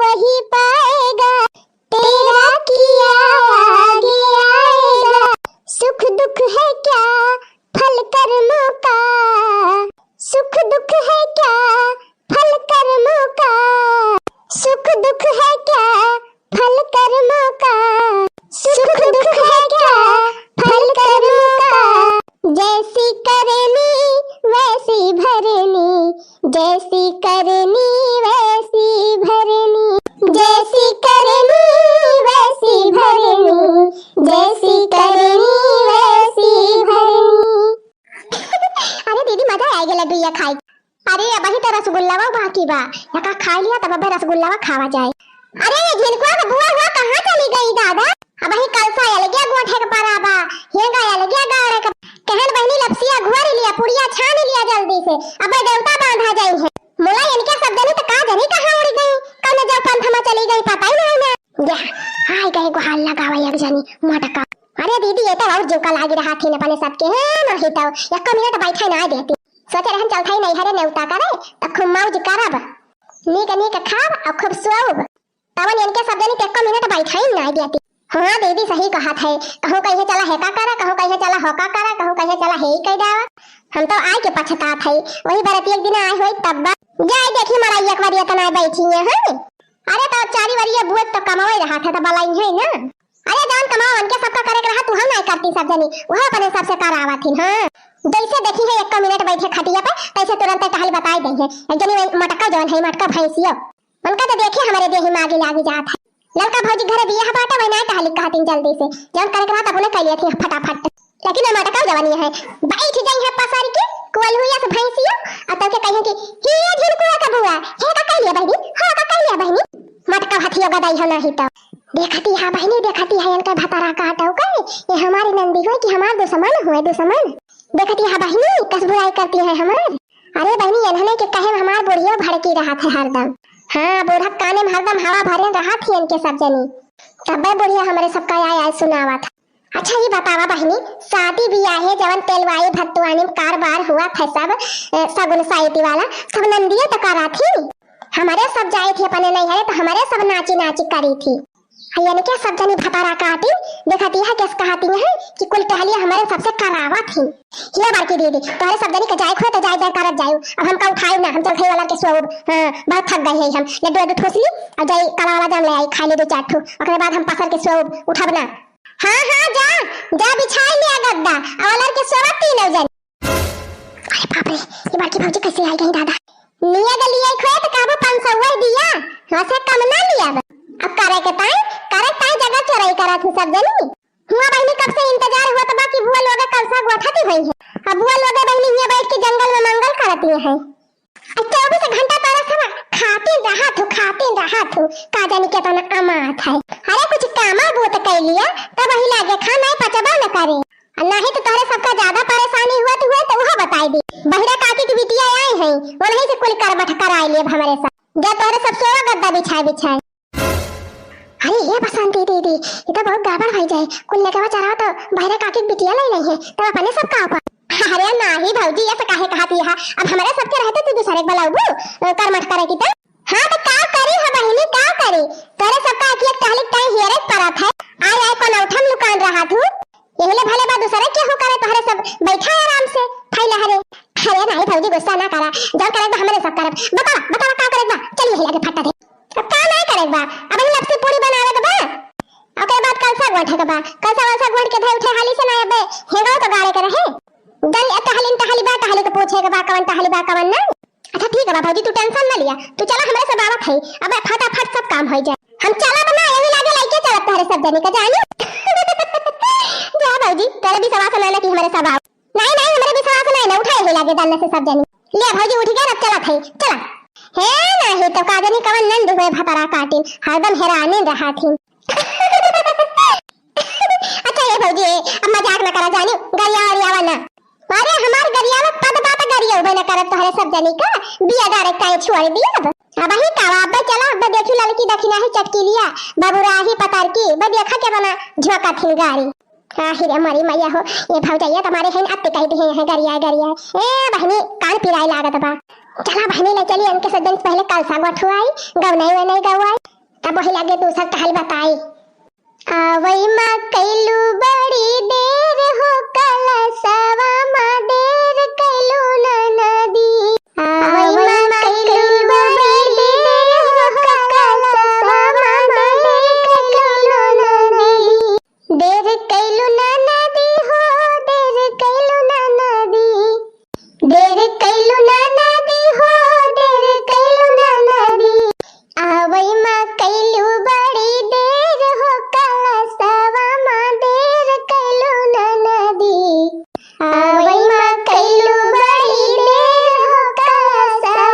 वही पाएगा, तेरा किया आगे आएगा, सुख दुख है क्या फल कर्मों का, सुख दुख है क्या फल कर्मों का, सुख दुख है क्या फल कर्मों का, सुख दुख है क्या फल कर्मों का। जैसी करनी वैसी भरनी, जैसी करनी वैसी भरनी, जैसी करनी वैसी भरनी, जैसी करनी वैसी भरनी। अरे दीदी, मजा आ गया लड्डू या खाई। अरे, अबही तो रसगुल्लावा बाकी बा, एका खाई लिया, तब अबे रसगुल्लावा खावा जाए। अरे, ये झिनकुआ के बुआ हुआ कहाँ चली गई दादा? अबही कल से अलगिया गोठे के परा बा, हेंगा अलगिया गाड़े के। कहन बहिनी लपसिया घोरी लिया, पुड़िया छानी लिया जल्दी से, अबे देवता बांधा जाई है। मुला इनके सब जनी तो का जनी कहाँ उड़ी गई, कौन जो पंथ में चली गई, पता ही नहीं ना। या, आई गई गुहार लगावा एक जनी, मोटका। अरे दीदी, ये तो और जुका लागी रहा थी न अपने सबके, हैं, नहीं तो एक मिनट बैठे ना देती। सोचे रहन चलत हई नैहरे नेवता करे, त खूब मौज करब, नीक नीक खाब अउर खूब सोउब। तवन इनके सब जनी के एको मिनट बैठाइन नाई देती। हाँ दीदी सही कहत है, कहूँ कहिए चला हेका करा, कहूँ कहिए चला होका करा, कहूँ कहिए चला हेई कई देवा। हम तो आए के पछतात है, वही बरती एक दिन आए होई तब बा। जाए देखी मड़ई एक बार इतना बैठी है, हाँ? अरे तो चारी वरिया बुअत तो कमावे रहा था तो बलाई है ना। अरे जौन कमाओ उनके सबका करे के रहा, तू हम नाई करती सब जनी, वह अपने सबसे करावत हिन। हाँ, जैसे देखी है एक मिनट बैठे खटिया पे, तैसे तुरंत टहल बताई दे है। एक जनी वही मटका जौन है, मटका भैंसियो, उनका तो देखे हमारे देही में आगी लागी जात है। ललका भौजी घरे बियाह बाटे, वही नाई टहली कहतिन जल्दी से, जौन करे के रहा अपने कह लिया थी फटाफट। लेकिन ये मटका जवानी है, बैठ जाई है पसर के, कोल्हुआ से भैंसियो, और तब के कहिए कि, "हे झिनकुआ का बुआ, हे का कह लिया बहनी, हो का कह लिया बहनी?" मटका हथियो गदाई हो नाही तो। देखती है बहनी, देखती है इनका भतारा काटो के, ये हमारी नंदी होए कि हमार दुश्मन होए, दुश्मन। देखती है बहनी, कस बुराई करती है हमार। अरे बहनी, इन्हने के कहे में हमार बुढ़ियो भड़की रहत है हरदम। हाँ, बूढ़ा काने में हरदम हवा भरे रहत ही इनके सब जनी। तब्बे बुढ़िया हमरे सबका आय आय सुनावत। अच्छा, ये बतावा बहिनी, शादी बियाहे जवन तेलवाई भत्तुआनी में कारबार हुआ था सब, ए, सगुन साइती वाला, सब नंदिये तो करा थी। हमारे सब जाए थी अपने नैहरे, तो हमारे सब नाची नाची करी थी। है यानी क्या सब जनी भतारा काटी, देखती है कैसे कहती है कि कुल टहलिया हमरे सबसे करावत ही। ये बड़की दीदी, तोहरे सब जनी के जाए खोए तो जाए जाए करत जाए, अब हमका उठाए ना, हम चल खाई वाला के सोब, हाँ, बहुत थक गए हैं हम। लड्डू लड्डू ठोस ली और जाई काला वाला जाम ले आई, खाई ले दो चार ठो, ओकरे बाद हम पसर के सोब, उठब ना। हाँ हाँ जा, जा बिछाई लिया गद्दा, और लड़के सोबत तीनों जन। अरे बाप रे, ये बड़की भौजी कैसे आई गई दादा? निया के लिए खोए तो कहबो पाँच सौ वही दिया, वैसे कम ना लिया बा। अब करे के ताई, करे के ताई जगह चोराई करत ही सब जनी। हुआ बहिनी कब से इंतजार हुआ तो बाकी बुआ लोग कलसा गोठती हुई है। अब बुआ लोग बहिनी हिया बैठ के जंगल में मंगल करती है। अब चौबीस घंटा तोरा सब खाते रहा थू, खाते रहा थू, का जानी केतना अमात है। अरे कुछ कामा बूत कर लिया, तब वही लागे खाना ही पचबा न करे। आ नहीं तो तोहरे सबका ज्यादा परेशानी हुआ तो हुआ तो वह बताई दी। बहिरा काकी की बिटिया आई है, उन्हीं से कुल करबट कराई लेब हमरे सब। जा तोहरे सब सोवा गद्दा बिछाए बिछाए। अरे ये बसंती दीदी, ये तो बहुत गड़बड़ हो जाए। कुल लेके चढ़ाओ तो बहिरा काकी की बिटिया ले रही है, तब अपने सब का ऊपर। अरे नाही भौजी, ऐसे काहे कहत यहा? अब हमरे सबके रहते तू दूसरे के बुलाऊ, अ, करमठ करे की तो। हाँ तो का करी हो बहिनी, का करी? तोरे सबका एक एक टहली टाई हियरे परत है। आय आय कौन उठम लुकान रहा थू? यही ले भले बा दूसरे केहू करे, तोहरे सब बैठा आराम से, फैला हरे। अरे नाही भौजी, गुस्सा ना करा, जौन करे बा हमरे सब करब। बतावा, बतावा का करे बा? चल यही आगे फट्टा दे। अब का नाही करे बा? अब यही लपसी पूरी बनावे के बा। ओकरे बाद कलसा गोठे के बा। कलसा वलसा गोठ के धै उठे हाली से ना अबे, हेंगो तो गाड़े के रहे। जन ए टहलिन टहली बा, टहली के पूछे के बा, कवन टहली बा, कवन ना। अच्छा ठीक है बा भौजी, तू tension ना लिया, तू चला, हमरे सब आवत है, अब फटाफट सब काम हो जाए। हम चला बना, यही लागे लाइके चलत तोहरे सब जने का जानी। जा भौजी, तोरे विश्वास ना ना कि हमरे सब आव। नहीं नहीं, हमरे विश्वास नहीं ना, उठा यही लागे दल्ला से सब जने। ले भौजी उठ गया, अब चलत है, चला। हे नहीं तो का जानी कवन नंद हुए भतरा काटिन, हरदम हेराने रहा थी। अच्छा ये भौजी, अब मजाक न करा जानी, गरिया अरियावा ना। अरे हमार गरियावा पद बात गरिया उबे न करत तोहरे सब जनी का, बिया डारे काहे छोड़ दिया अब। अब ही का, अब चला, अब देखी ललकी दखिना ही चटकी लिया, बबुरा ही पतर की, अब देखा के बना झोंका थिन गारी। आहिरे मरी मैया हो, ये भौजैया तुम्हारे हैं अत्ते कह दिए हैं गरिया गरिया। ए बहनी, कान पिराए लागत बा। चला बहनी ले चली, इनके सब दिन पहले कलसा गोठवाई, गवनाई वनाई गवाई। तब वही लगे दूसर टहल बताई। आवई मा कैलू बड़ी देर हो, कलसवा मा देर कैलू ननदी। आवई मा कैलू बड़ी देर हो, कलसवा मा देर कैलू ननदी। देर कैलू ननदी हो, देर कैलू ननदी। देर कैलू ननदी हो, देर कैलू ननदी। आवई मा कैलू बड़ी देर हो, कलसवा मा देर कैलू ननदी। आवई मा कैलू बड़ी देर हो, कलसवा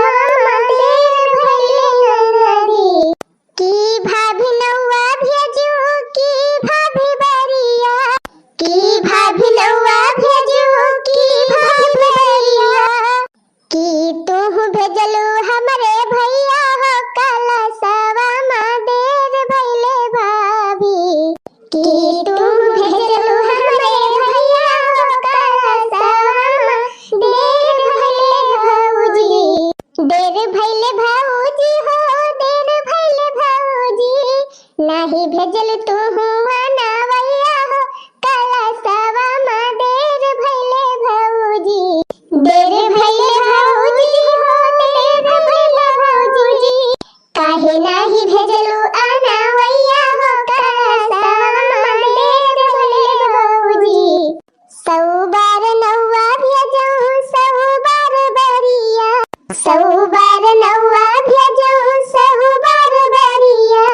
मा देर भइले ननदी। की भाभी नौआ भेजू, की भाभी बरिया, की भाभी नौआ भेजू, की भाभी बरिया। की तू भेजलू हमरे भैया हो, कलसवा मा देर भइले भाभी। की तू भेजलू हमरे भैया हो, कलसवा मा देर भइले भौजी। देर भइले भौजी हो, देर भइले भौजी, नाही भेजल तू हुआ नवैया हो, कलसवा मा देर भइले भौजी। देर भइले भौजी हो, देर भइले भौजी, काहे नाही भेजलू अनवैया हो, कलसवा मा देर भइले भौजी। सौ बार नौआ भेजऊ, सौ बार बरिया। सौ बार नौआ भेजऊ, सौ बार बरिया।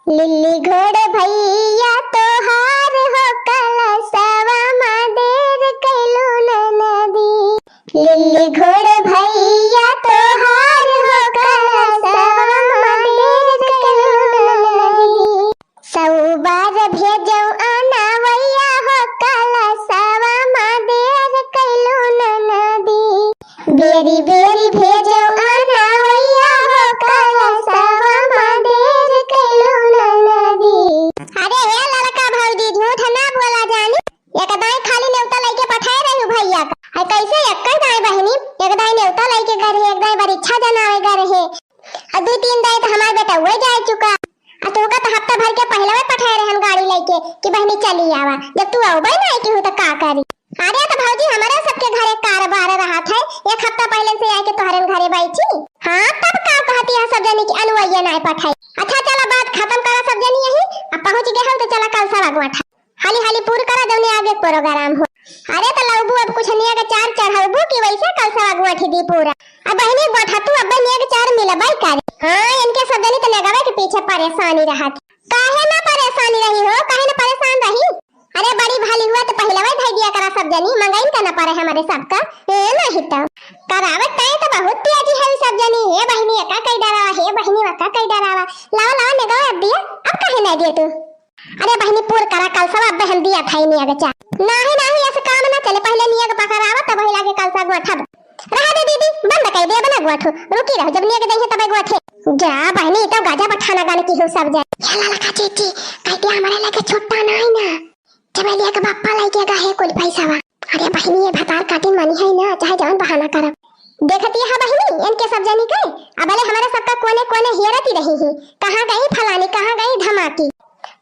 लिल्ली घोड़ भैया तोहार हो, कलसवा मा देर कैलू ननदी। लिल्ली घोड़ भैया तोहार हो, कलसवा मा देर कैलू ननदी। सौ बार भेजऊ अनवैया हो, कलसवा मा देर कैलू ननदी। बेरी बेरी भेजऊ अनवैया हो, कलसवा मा देर कैलू ननदी। अरे हे ललका भौजी, झूठ ना बोला जानी। एक दाई खाली नेवता लइके पठाए रही भैया का। आ कैसे एक दाई बहिनी, एक दाई नेवता लइके गए रहे, एक दाई परीक्षा जनावे गए रहे। आ दू तीन दाई तो हमार बेटा हुए जाए चुका। आ तोहका तो हफ्ता भर के पहिले पठाए रहन गाड़ी लइके कि बहिनी चली आवा, जब तू अउबे नाहीं किहू त का करी? अरे त भौजी, हमरे सबके घरे कारबार रहत है, एक हफ्ता पहिले से आइके तोहरे घरे बैठी। हाँ, तब का कहती है सब जनी कि अनुवैया नाहीं पठाई। अच्छा चला, बात खतम करा सब जनी यही, अब पहुँच गए हम तो चला कलसा गोठा। हाली हाली पूर करा जौने आगे प्रोग्राम हो। अरे त लउबू अब कुछ नेग चार चढ़उबू कि वैसे कलसा गोठी दी पूरा। अब बहिनी गोठा तू अब नेग चार मिलबै करे। हाँ, इनके सब जनी त नेगवे के पीछे परेशानी रहत। काहे ना परेशानी रही हो, काहे ना परेशान रही? अरे बड़ी भाली हुआ त पहिले वही धई दिया करा सब जनी, मंगाइन का ना परे हमरे सबका। ए नहीं तो करावत तय त बहुत तेजी है सब जनी। हे बहिनी एका कई डरावा, हे बहिनी वका कई डरावा। लावा लावा नेगवा अब दिया, अब काहे ना दिए तू? अरे बहिनी पूर करा कलसा, अब हम दिया था ही नहीं अगचा। नाही नाही, ऐसे काम ना चले, पहिले नेग पकड़ावा तब ही लागे कलसा गोठब। रहा दे दीदी, बंद कर दे, अब ना गोठू, रुकी रहो, जब नेग देंगे तब गोठे। जा बहिनी, तो गाजा बठाना गाने की हो सब जाए। या लाला का चीची, कह दिया हमारे लगे छुट्टा नहीं ना। चमेलिया के बापा लाई के गा है कुल पैसा वा। अरे बहिनी, ये भतार काटिन मानी है ना, चाहे जवन बहाना करब। देखती है बहिनी, इनके सब जनी के, अब ले हमारे सबका कोने कोने हियरती रही ही, कहाँ गई फलानी, कहाँ गई धमाकी।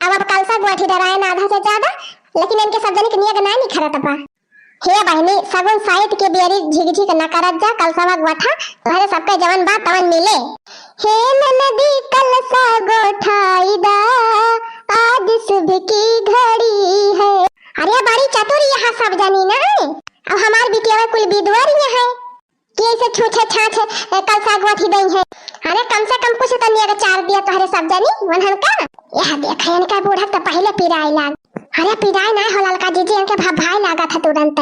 अब अब कलसा गोठी डराए ना आधा से ज्यादा, लेकिन इनके सब जनी के नेग ना निखरत बा। हे बहिनी, सगुन साइत के बेरी झिकझिक न करत जा, कलसवा गोठा, तोहरे सबके जवन बा तवन मिले। हे ननदी कलसा गोठाई दा, आज शुभ की घड़ी है। अरे बड़ी चतुर यहाँ सब जनी ना है। अब हमार बिटिया कुल बिदुअर यहाँ है कि ऐसे छूछे छाछे, ए, कलसा गोठी दई है। अरे कम से कम कुछ तो नेग चार दिया तोहरे सब जनी, वनहन का। यह देख, इनका बूढ़ा तो पहिले पिराए लाग। अरे पिराए ना हो ललका जीजी, इनके भभाए लागत है तुरंत।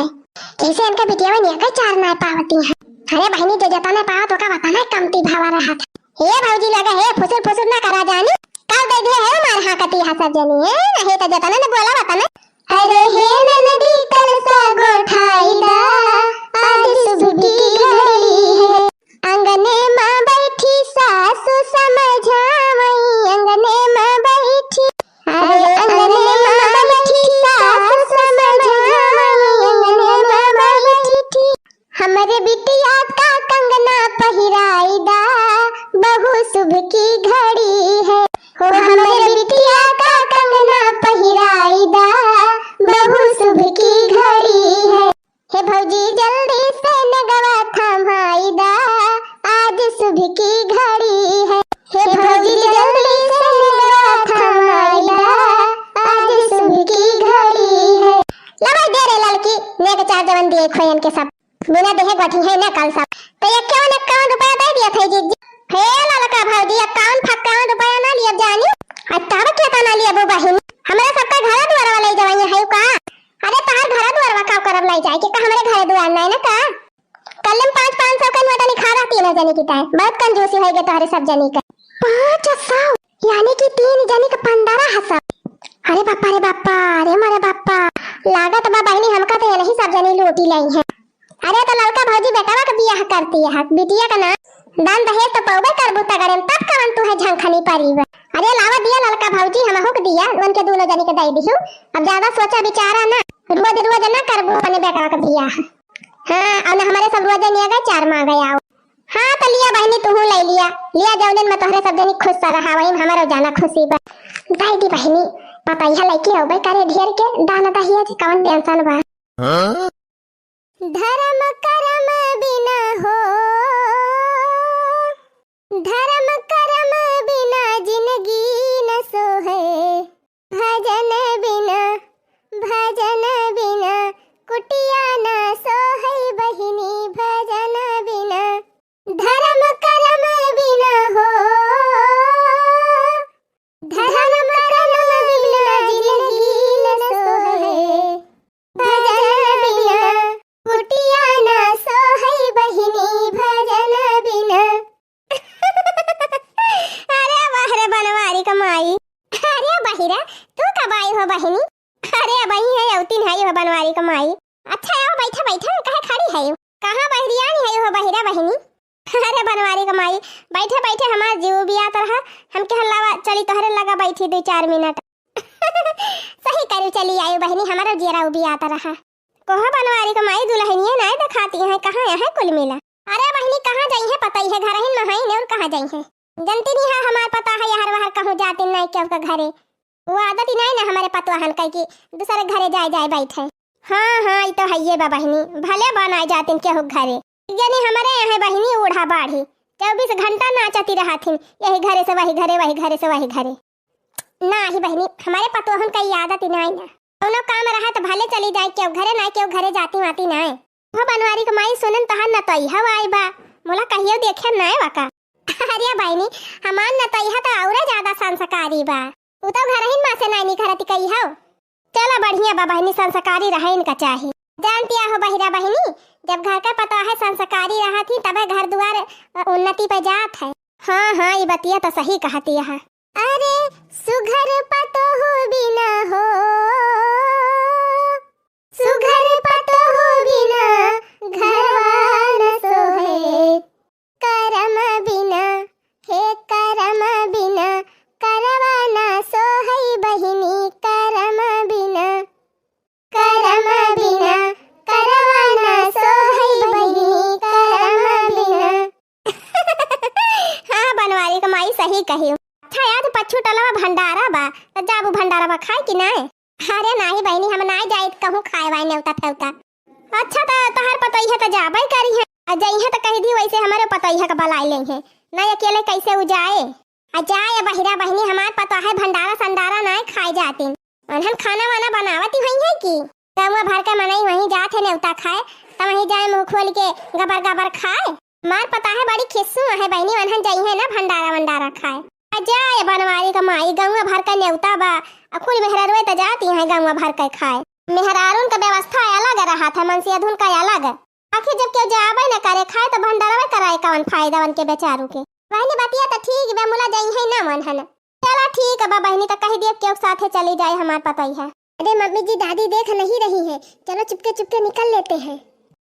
जैसे इनके बिटिया में नेग चार ना पावती है। अरे बहिनी, जे जतने पावत ओका वतने कमती भावा रहत है। हे भौजी लगे हे, फुसुर फुसुर ना करा जानी। कल दे दे है मार हाँ कती हा सब जनी है, नहीं तो जतने ने बोला वतने। अरे हे ननदी कलसा गोठाई दा, आज शुभ की घड़ी है। अंगने मा बैठी सासु समझावई, अंगने मा बैठी। अरे अंगने मा बैठी सासु समझावई, अंगने मा बैठी। हमरे बिटिया का कंगना पहिराई दा, बहु शुभ की घड़ी है। हो हमरे बिटिया का कंगना पहिराई दा, बहु शुभ की घड़ी है। हे भौजी जल्दी से नेगवा थमाई दा, आज शुभ की घड़ी है। हे भौजी जल्दी से नेगवा थमाई दा, आज शुभ की घड़ी है। लवाई दे रे ललकी, नेग चार जवन दिए खोयन के सब। बिना देहे गोठी है ना कलसा। तो ये कौन इक्यावन रुपया दे दिया था जीजी? हे ललका भौजी, इक्यावन फक्कावन रुपया ना लिए जानी। आ तब केतना लेबू बहिन? हमरा सबका घर दुआर वाला ही जवाइया है का? अरे तहार घर दुआरवा का करब लाई जाए के का हमरे घर दुआर नहीं ना का? कल में पाँच, पाँच सौ का नोट लिखा रहा तीनों जनी की ताई। बहुत कंजूसी होई गे तोहरे सब जनी का। पाँच सौ? यानी कि तीन जनी का पन्द्रह सौ। अरे बापा रे बापा, अरे मोरे बापा। लागत बा बहिनी हमका तो ये नहीं सब जनी लूटी लाई है। अरे तो ललका भौजी बेटवा का बियाह करती है, बिटिया का ना दान दहेज तो पौबे करबू तगड़े में, तब कवन तू है झंखनी परी बा। अरे लावा दिया ललका भौजी, हमहू के दिया, उनके दोनों जनी के दे दिहू। अब ज्यादा सोचा विचारा ना, रोज रोज ना करबू अपने बेटवा का बियाह। हाँ, और ना हमारे सब रोज निया गए चार माँ गए आओ। हाँ तो लिया बहिनी, तू ले लिया, लिया जौन दिन में तोहरे सब जनी खुश रहा, वही में हमारो जाना खुशी बा। दाई दी बहिनी, पता यह लइकी हो भाई करे ढेर के दाना दहिया जी कवन टेंशन बा। हाँ? धर्म कर्म बिना हो, धर्म कर्म बिना जिंदगी न सोहे। भजन बिना, भजन बिना कुटिया न सोहे बहिनी, भजन बिना। धर्म कर्म बिना हो, धर्म कर्म बिना जिंदगी न सोहे। भजन बिना कुटिया ना सोहई बहिनी, भजन बिना। अरे वाह रे बनवारी क माई। अरे बहिरा, तू कब आई हो बहिनी? अरे अब आई है, अवतिन है हो बनवारी क माई। अच्छा आओ, बैठा बैठा, कहे खड़ी है? कहाँ बहरियानी है हो बहिरा बहिनी? अरे बनवारी क माई, बैठे बैठे हमार जीव उबियात रहा। हम कहल लावा चली तोहरे लगा बैठी दो चार मिनट। सही करू, चली आयु बहिनी, हमारो जियरा उबियात रहा। कोहा बनवारी क माई, दुलहनिया नाय देखाती हैं, कहाँ यहाँ कुल मिला? अरे बहिनी, कहाँ जाई है पता ही है, घर ही में है और कहाँ जाई है? जनती नहीं है हमार पता है, यहाँ वहाँ कहूँ जातिन नाई केहू के घरे। वो आदत ही नाई ना हमरे पतोहन कइ कि दूसरे घरे जाए जाए बैठे। हाँ हाँ, ई तो हइये बा बहिनी, भले बा नाई जातिन केहू के घरे, यानी हमरे यहाँ बहिनी बूढ़ा बाढ़ी चउबीस घंटा नाचती रहथिन, यही घरे से वही घरे, वही घरे से वही घरे। नाही बहिनी, हमरे पतोहन कइ आदत ही नाई ना। कउनो काम रहा त भले चली जाए केहू घरे, नाई केहू घरे जाती वाती नाई। हो बनवारी क माई, सुनेन तोहार नतोइहा आई बा, मोला कहियो देखे नाई बा का? अरे बहिनी, हमार नतोइहा त औरे ज्यादा संस्कारी बा। उ तो घरहिन मा से नाई निकरती कहियो। चला बढ़िया बा बहिनी, संस्कारी रहे इनका चाही। जानती हो बहिरा बहिनी, जब घर का पतोह संस्कारी रहत ही तबे घर दुआर, अ, उन्नति पे जात है। हाँ हाँ, ई बतिया तो सही कहती है। अरे सुघर पतोह बिना हो, सुघर पतोह बिना घरवा न सोहे। करम बिना, हे करम बिना, करवा ना सोहई बहिनी, करम बिना, करम बिना, करवा ना सोहई बहिनी, करम बिना। हाँ, बनवारी क माई सही कही। अच्छा, आज पच्छू टलवा भंडारा बा, त जाबू भंडारा बा खाए कि नाय? अरे नाही बहिनी, हम नाय जाइत कहूँ खाए वाए नेवता फेवता। अच्छा, त तोहार पतोहिया त जाबे करी है, आ जइहे त कहि दी वैसे हमरे पतोहिया क बलाइ लेइहे, नाय अकेले कैसे उ जाए? आ जाए बहिरा बहिनी, हमार पतोह भंडारा संडारा नाय खाए जातिन, उन्हन खाना वाना बनावत ही होइहे कि गउँवा भर के मनई वहीं जात है नेवता खाए, त वहीं जाए मुँह खोल के गबर गबर खाए। हमार पतोह बड़ी खिस्सू है बहिनी, उन्हन जइहे ना भंडारा वंडारा खाए। आ जाए बनवारी क माई, गउँवा भर के नेवता बा, आ कुल मेहरारुए त जाती हैं गउँवा भर के खाए। मेहरारून क व्यवस्था अलग रहत है, मनसेधुन क अलग। आखिर जब केहू जाबे न करे खाए त भंडारवे कराए कवन फायदा उनके बेचारू के। बहिनी बतिया त ठीक बा, मुला जइहे ना मनहन। चला ठीक बा बहिनी, त कहि दियो केहू साथे चली जाए हमार पतोहिया। अरे मम्मी जी, दादी देख नहीं रही है, चलो चुपके चुपके निकल लेते हैं।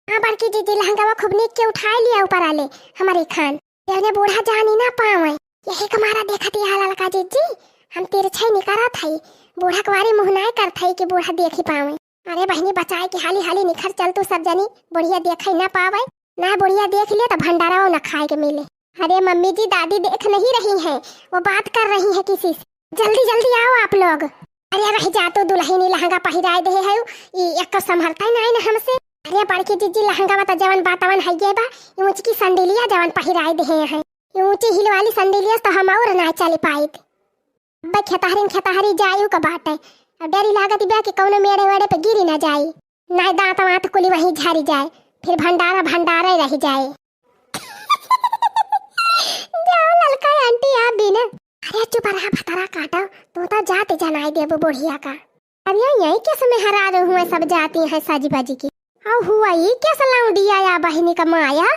हाँ बड़की जीजी, लहंगावा खूब नीक के उठाए लिया ऊपर आले, हमरे खान। जउने बूढ़ा जानी ना पावे, यही क मारा देखत ही ललका जीजी, हम तिरछे निकरत हई, बूढ़ा क वारी मुँह नाय करत हई कि बूढ़ा देखी पावे। अरे बहिनी, बचाए के हाली हाली निखर चल तू सब जनी, बुढ़िया देखई ना पावे, ना बुढ़िया देख ले त भंडारा न खाए के मिले। अरे मम्मी जी, दादी देख नहीं रही हैं, वो बात कर रही हैं किसी से। जल्दी जल्दी आओ आप लोग। अरे रहि जा तू दुलहिनी, लहंगा पहिराए देहे है, ई एक तो संभरता ही नाय ना हमसे। अरे बड़की जीजी, लहंगा बता जवन बातवन है ये बा, ई ऊँचकी संडिलिया जवन पहिराए देहे है, ई ऊँची हील वाली संडिलिया से तो हम और ना चली पाइत। अब्बे खेतहरिन खेतहरी जायु क बाटे, अब डरी लागत बा कि कौनो मेड़े वेड़े पे गिरी ना जाई, नाय दांत वांत कुली वहीं झरी जाए, फिर भंडारा भंडारे रह जाए। जाओ ललका आंटी आप भी ना। अरे चुप रहा भतरा काटो, तू तो जात जनाई देबू बुढ़िया का। अब यहाँ यही कैसे मेहरारू हुए सब जाती हैं सज बज की। और हुआ ये कैसे लौंडिया या बहिनी का माया,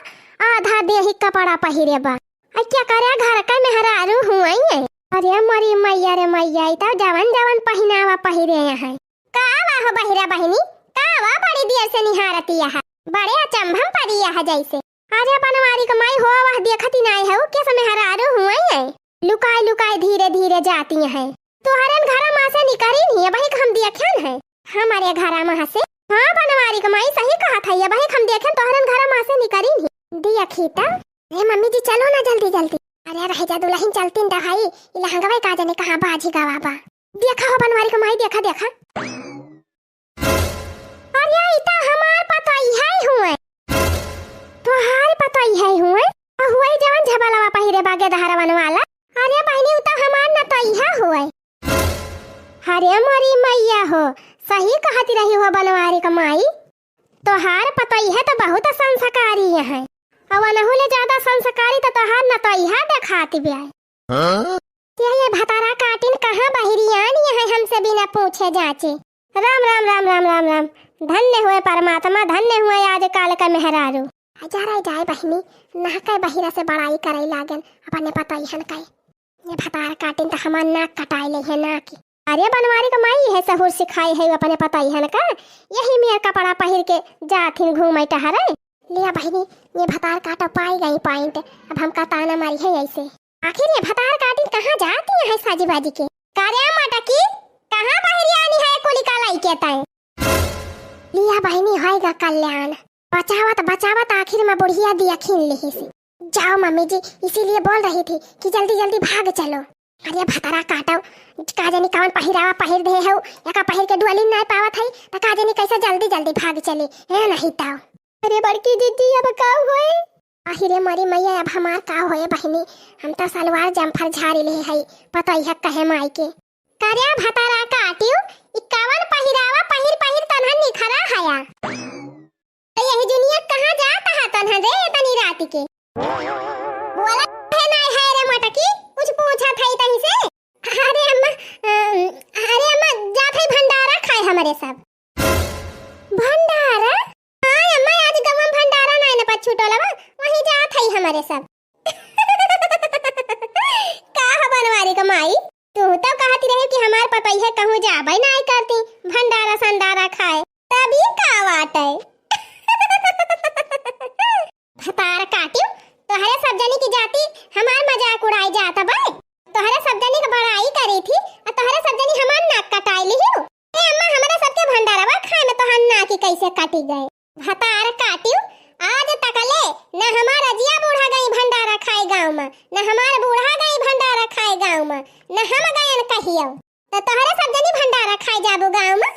आधा देही कपड़ा पहिरे बा। आ क्या करे घर का मेहरारू हुए हैं। अरे मरी मैया रे मैया, ई तो जवन जवन पहिनावा पहिरे हैं। का बा हो बहिरा बहिनी, का बा बड़ी देर से निहारती यहाँ, बड़े अचंभम पड़ी यहाँ जैसे। अरे बनवारी क माई हो, वह देखती नाय है, उ कैसे मेहरारू हुए हैं। लुकाए लुकाए धीरे धीरे जाती हैं। तोहरन घरा मा से निकरी नहीं, अबहिक हम देखन है। हमरे घरा मा से? हाँ बनवारी क माई सही कहत है, अबहिक हम देखन तोहरन घरा मा से निकरी नहीं। देखी त। अरे मम्मी जी चलो ना जल्दी जल्दी। अरे रह जा दुलहिन, चलती न दहाई, ई लहंगवा का जाने कहाँ बाझी गवा बा। देखा हो बनवारी क माई, देखा देखा। अरे ई त हमार पतोहिया हुए। तोहार पतोहिया हुए? आ हुए जवन झबलवा पहिरे बा गेदहरवन वाला। अरे बहिनी, उ त हमार नतोहिया हुए। अरे मोरी मैया हो, सही कहती रही हो बनवारी क माई। तोहार पतोहिया त बहुत संस्कारी है। अउ अनहु ले ज्यादा संस्कारी त तोहार नतोहिया देखाती बा। हाँ? ये, ये भतारा काटिन कहाँ बहिरियान यहाँ हमसे बिना पूछे जाचे। राम, राम, राम, राम, राम, राम। धन्य हुए परमात्मा, धन्य हुए आजकाल का मेहरारू। आ जा रे जाए बहिनी, नहके बहिरा से बड़ाई करे लागन, अपने पतोहियन के। ये भतार काटिन त हमार नाक कटाए ले है नाक। अरे बनवारी क माई है सहूर सिखाई है अपने पतोहियन का, यही मेर कपड़ा पहिर के जाथिन घूमे टहरे। लिया बहिनी, ये भतार काटो पाई गई point, अब हमका ताना मारी है ऐसे। आखिर ये भतार काटिन कहाँ जाती है साजी बाजी के? का रे मटकी, कहाँ बहिरियानी है कुली का लइके तैं? लिया बहिनी, होएगा कल्याण। बचावत बचावत आखिर मा बुढ़िया देखिन लिहिस। जाओ मम्मी जी, इसीलिए बोल रही थी कि जल्दी जल्दी भाग चलो। अरे भतरा काटउ, का जानी कवन पहिरावा पहिर देहे हउ, एका पहिर के डोली नाहीं पावत हई, त का जानी कैसे जल्दी जल्दी भाग चली, ए नहीं ताऊ। अरे बड़की जिज्जी, अब का होए? आहि रे मोरी मैया, अब हमार का होए बहिनी, हम त सलवार जम्फर झारी लेहे हई, पतोहिया कहे माई के। करे भतरा काटिउ, ई कवन पहिरावा पहिर पहिर तनहन निखरा हया? त यही जुनिया कहाँ जात हा तनहन रे इतनी रात के? बोला है नाहीं है रे मटकी, कुछ पूछत हई तही से। अरे अम्मा, अम, अरे अम्मा, जात हई भंडारा खाए हमरे सब। भंडारा? हाँ अम्मा, आज गौवा में भंडारा नाहीं न पछूटल बा, वहीं जात हई हमरे सब। का ह बनवारी क माई, तू तो कहती रहे कि हमार पतोहिया कहूँ जाबे नाहीं करती भंडारा संडारा खाए, तब ई का बात है? भतार काटिउ, तोहरे सब जनी की जाति हमार मजाक उड़ाई जात बा। तोहरे सब जनी के बड़ाई करी थी, आ तोहरे सब जनी हमार नाक कटाई लिहिउ। ए अम्मा, हमरे सबके भंडारवा खाए में तोहार नाक कैसे कटी गए? भतार काटिउ, आज तकले न हमार अजिया बूढ़ा गई भंडारा खाए गाँव में, न हमार बूढ़ा गई भंडारा खाए गाँव में, न हम गयन कहियो। त तोहरे सब जनी भंडारा खाए जाबू गाँव में?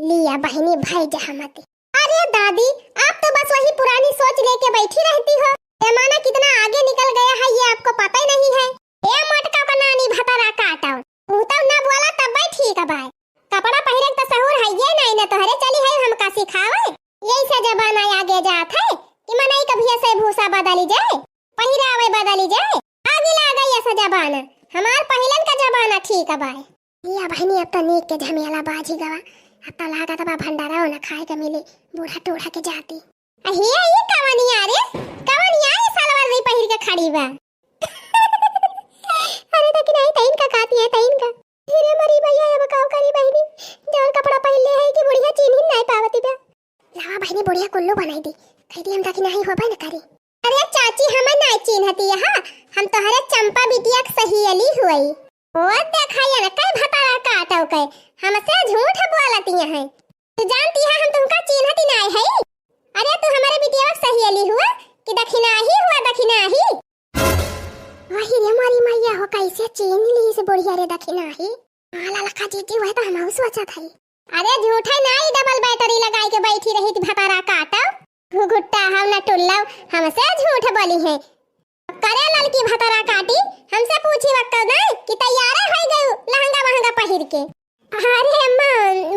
लिया बहिनी, भई जहमती। अरे दादी, आप तो बस वही पुरानी सोच लेके बैठी रहती हो। जमाना कितना आगे निकल गया है, ये आपको पता ही नहीं है। ए मोटका का नानी भतरा काटो, तू तो ना बोला तब भाई ठीक है भाई। कपड़ा पहिरे के तो सहूर है ये नहीं ना तोहरे, चली है हमका सिखावे। यही से जमाना आगे जात है कि मनई कभी ऐसे भूसा बदली जाए, पहिरावे बदली जाए। आगे लागे ऐसा जमाना, हमार पहिलन का जमाना ठीक है भाई। या बहिनी, अब तो नीक के झमेला बाझी गवा। अब तो लागत बा भंडारा न खाए के मिली, बूढ़ा टूढ़ा के जाती। अहे, ई कवनिया रे? कवनिया ई सलवार री पहिर के खड़ी बा? अरे देखी नहीं, तइन का काती है, तइन का। धीरे मरी भैया, अब काव करी बहिनी? जवन कपड़ा पहिन ले है कि बुढ़िया चीन्ही नहीं पावती बा। लावा बहिनी, बुढ़िया कुल्लू बनाई दी, कह दी हम देखी नहीं होबे न करी। अरे चाची, हमें नाय चिन्हती है, हम तोहरे चंपा बिटिया के सहेली हुई। ओ देखा ये न कई भतारा काटो के, हमसे झूठ बोलती है। तू जानती है हम तुमका चिन्हती नाय है। अरे तू हमारे बिटिया के सहेली हुआ कि दखिनाही हुआ, दखिनाही। वही रे मोरी मैया हो, कैसे चीन्ह ली से बुढ़िया रे दखिनाही। हाँ, ललका जीजी, वह तो हमहू सोचत हई। अरे झूठे नाई, डबल बैटरी लगाई के बैठी रही थी भतारा काटो। घुघुट्टा हम न टुल्लव, हमसे झूठ बोली है। करे ललकी भतारा काटी, हमसे पूछी वक्कल ना कि तैयार होई गयू लहंगा वहंगा पहिर के। अरे अम्मा,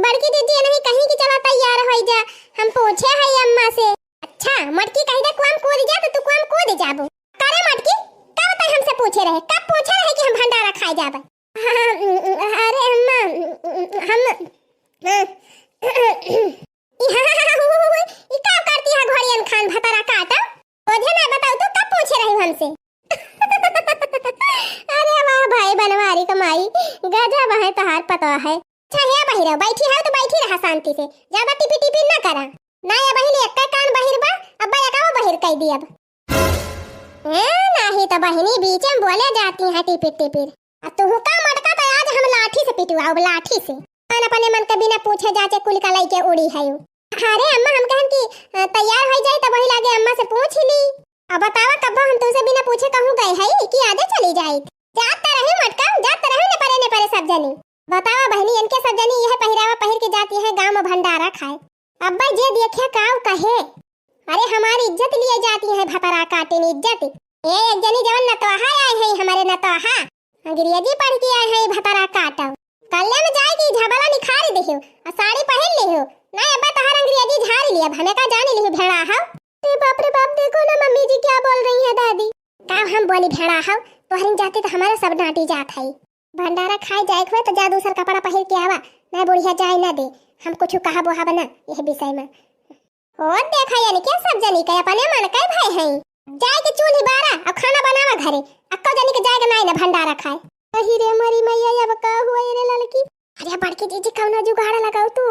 बड़की जीजी नहीं कहीं कि चला तैयार होई जा, हम पूछे है अम्मा से। अच्छा, मटकी कहीं दे कुआम कूद जा तो तू कुआम कूद जाबू। करे मटकी, कब तक हमसे पूछे रहे, कब पूछे रहे कि हम भंडारा खाए जाबे? अरे अम्मा, हम, ई का करती है घोड़ियन खान भतरा काटा? ओझे ना बताऊ तो कब पूछे रही हमसे? अरे वाह भाई बनवारी क माई, गजब है तोहार पतवा है। अच्छा हे बहिरो, बैठी है तो बैठी रहा शांति से, ज्यादा टिपी टिपी ना करा। ना ये बहिनी एक कान बहिर बा, अब बा एकाओ बहिर कह दी अब। ए, नाही तो बहिनी बीच में बोले जाती है टिपिर टिपिर। आ तू का मटका तो आज हम लाठी से पिटवाओ, लाठी से। अपन अपने मन के बिना पूछे जाचे कुल का लइके उड़ी है यू। अरे अम्मा हम कहन कि अ, तैयार हो जाए तो वही लागे अम्मा से पूछ ही ली। अब बतावा कब्बो हम तुमसे बिना पूछे कहूँ गए है कि आधे चली जाए। जात तो रही मटका, जात तो रही ने परे ने परे सब जनी। बतावा बहनी इनके सब जनी यह पहिरावा पहिर के जाती है गाँव में भंडारा खाए। अब्बा जे देखे काव कहे, अरे हमारी इज्जत लिए जाती है भतरा काटिन इज्जत। ए एक जनी जवन नतवाहा आए है हमारे नतवाहा, अंग्रेजी पढ़ के आए है भतरा काटो। कल्ले में जाए की झबला निखारी देहु, आ साड़ी पहन लेहु। नहीं अब्बा तहार अंग्रेजी झारी लिया, भने का जानी लिहु भेड़ा हाउ। ए बाप रे बाप, देखो ना मम्मी जी क्या बोल रही है दादी। का हम बोली भेड़ा हाउ, तोहरिन जाती तो हमारे सब डांटी जात है। भंडारा खाए जाए हुए तो जा दूसर कपड़ा पहिर के आवा, नहीं बुढ़िया जाए ना दे, हम कुछ कहब वहब ना यह विषय में। ओ देखा यानी क्या सब जनी के अपने मन के भय हैं। जाए के चूल्ही बारा और खाना बनावा घरे, अक्को जनी के जाए के नाई ना भंडारा खाए। अही रे मरी मैया, अब का हुआ ये रे ललकी? अरे बड़की जीजी कौनो जुगाड़ लगाओ तू,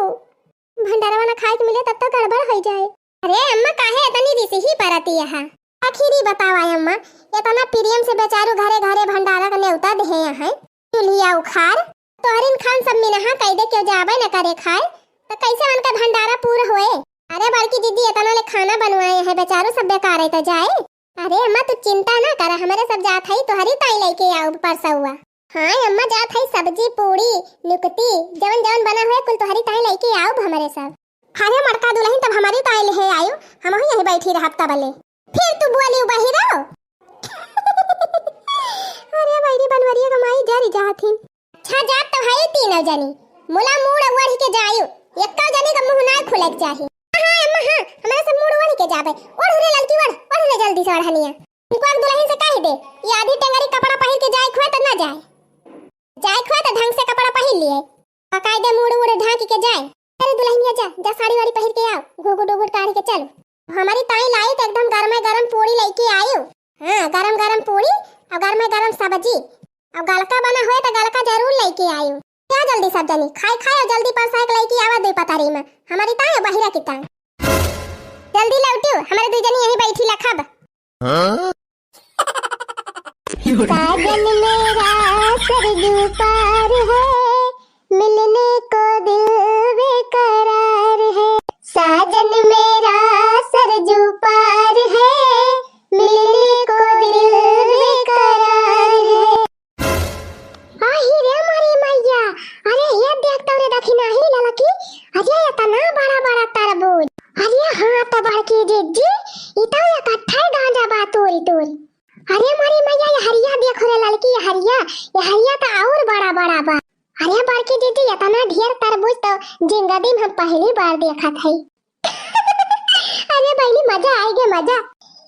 भंडारा वाला खाए के मिले तब तो गड़बड़ हो जाए। अरे अम्मा काहे इतनी रिसही परती यहाँ? आखिरी बतावा अम्मा, इतना प्रेम से बेचारू घरे घरे भंडारा का न्योता देहे यहाँ, चूल्हिया उखार, तोहरिन खान सब मिनहा कह दे, क्यों जाबे न करे खाए, तो कैसे उनका भंडारा पूरा होए? अरे बड़की दीदी, इतना ले खाना बनवाए हैं, बेचारू सब बेकार है तो जाए। अरे अम्मा, तू चिंता ना कर, हमारे सब जात है, तोहरी ताई लेके आओ परसौआ। हाँ अम्मा, जात है सब्जी, पूड़ी, नुकती, जवन जवन बना हुए कुल तोहरी ताई लइके आउब हमरे सब। अरे मड़का दुलहिन, तब हमरी ताई लेहे आयु, हमहू यहीं बैठी रहब तबले। फिर तू बोली बहिरो। अरे बैरी बनवरिया क माई जरी जात हिन। अच्छा जात तो है तीनों जनी, मुला मूड़ ओढ़ी के जायु, एक्का जनी का मुंह ना खुले के चाही। हाँ अम्मा हाँ, हमरा सब मूड़ ओढ़ी के जाबे। ओढ़ रे ललकी ओढ़, ओढ़ रे जल्दी से ओढ़निया। उनको एक दुलहिन से कह दे, ये आधी टेंगरी कपड़ा पहिर के जाए खुए त ना जाए, जाए खुए त ढंग से कपड़ा पहिर लिए, बकायदे मूड़ उड़ ढांकी के जाए। अरे दुलहिनिया जा, जा साड़ी वाड़ी पहिर के आओ, घूघूट उघूट काढ़ी के चल। हमरी ताई लाई त एकदम गरमे गरम पूड़ी लइके आयु। हाँ, गरम गरम पूड़ी और गरमे गरम सब्जी और गलका बना हुए त गलका जरूर लइके आयु। क्या जल्दी सब जनी खाए खाए और जल्दी परसाए के लइके आवा दुई पतारी में, हमरी ताई बहिरा की ताई। जल्दी लौटियो, हमरे दुई जनी यहीं बैठी लखब। हाँ? साजन मेरा सरजू पार है, मिलने को दिल बेकरार है। साजन मेरा सरजू पार है, मिलने को दिल बेकरार है। आही रे मोरी मैया, अरे ये देख तो रे दखिनाही ललकी, अरे इतना बड़ा बड़ा तरबूज। अरे हाँ तो बड़की जिज्जी, ई तो इकट्ठा ही गांजा बा तोरी तोरी। अरे मोरी मैया, ये हरिया देख रे ललकी, ये हरिया, ये हरिया तो और बड़ा बड़ा बा। अरे बड़की जिज्जी, इतना ढेर तरबूज तो जिंदगी में हम पहली बार देखत हई। अरे बहिनी मजा आइगे मजा।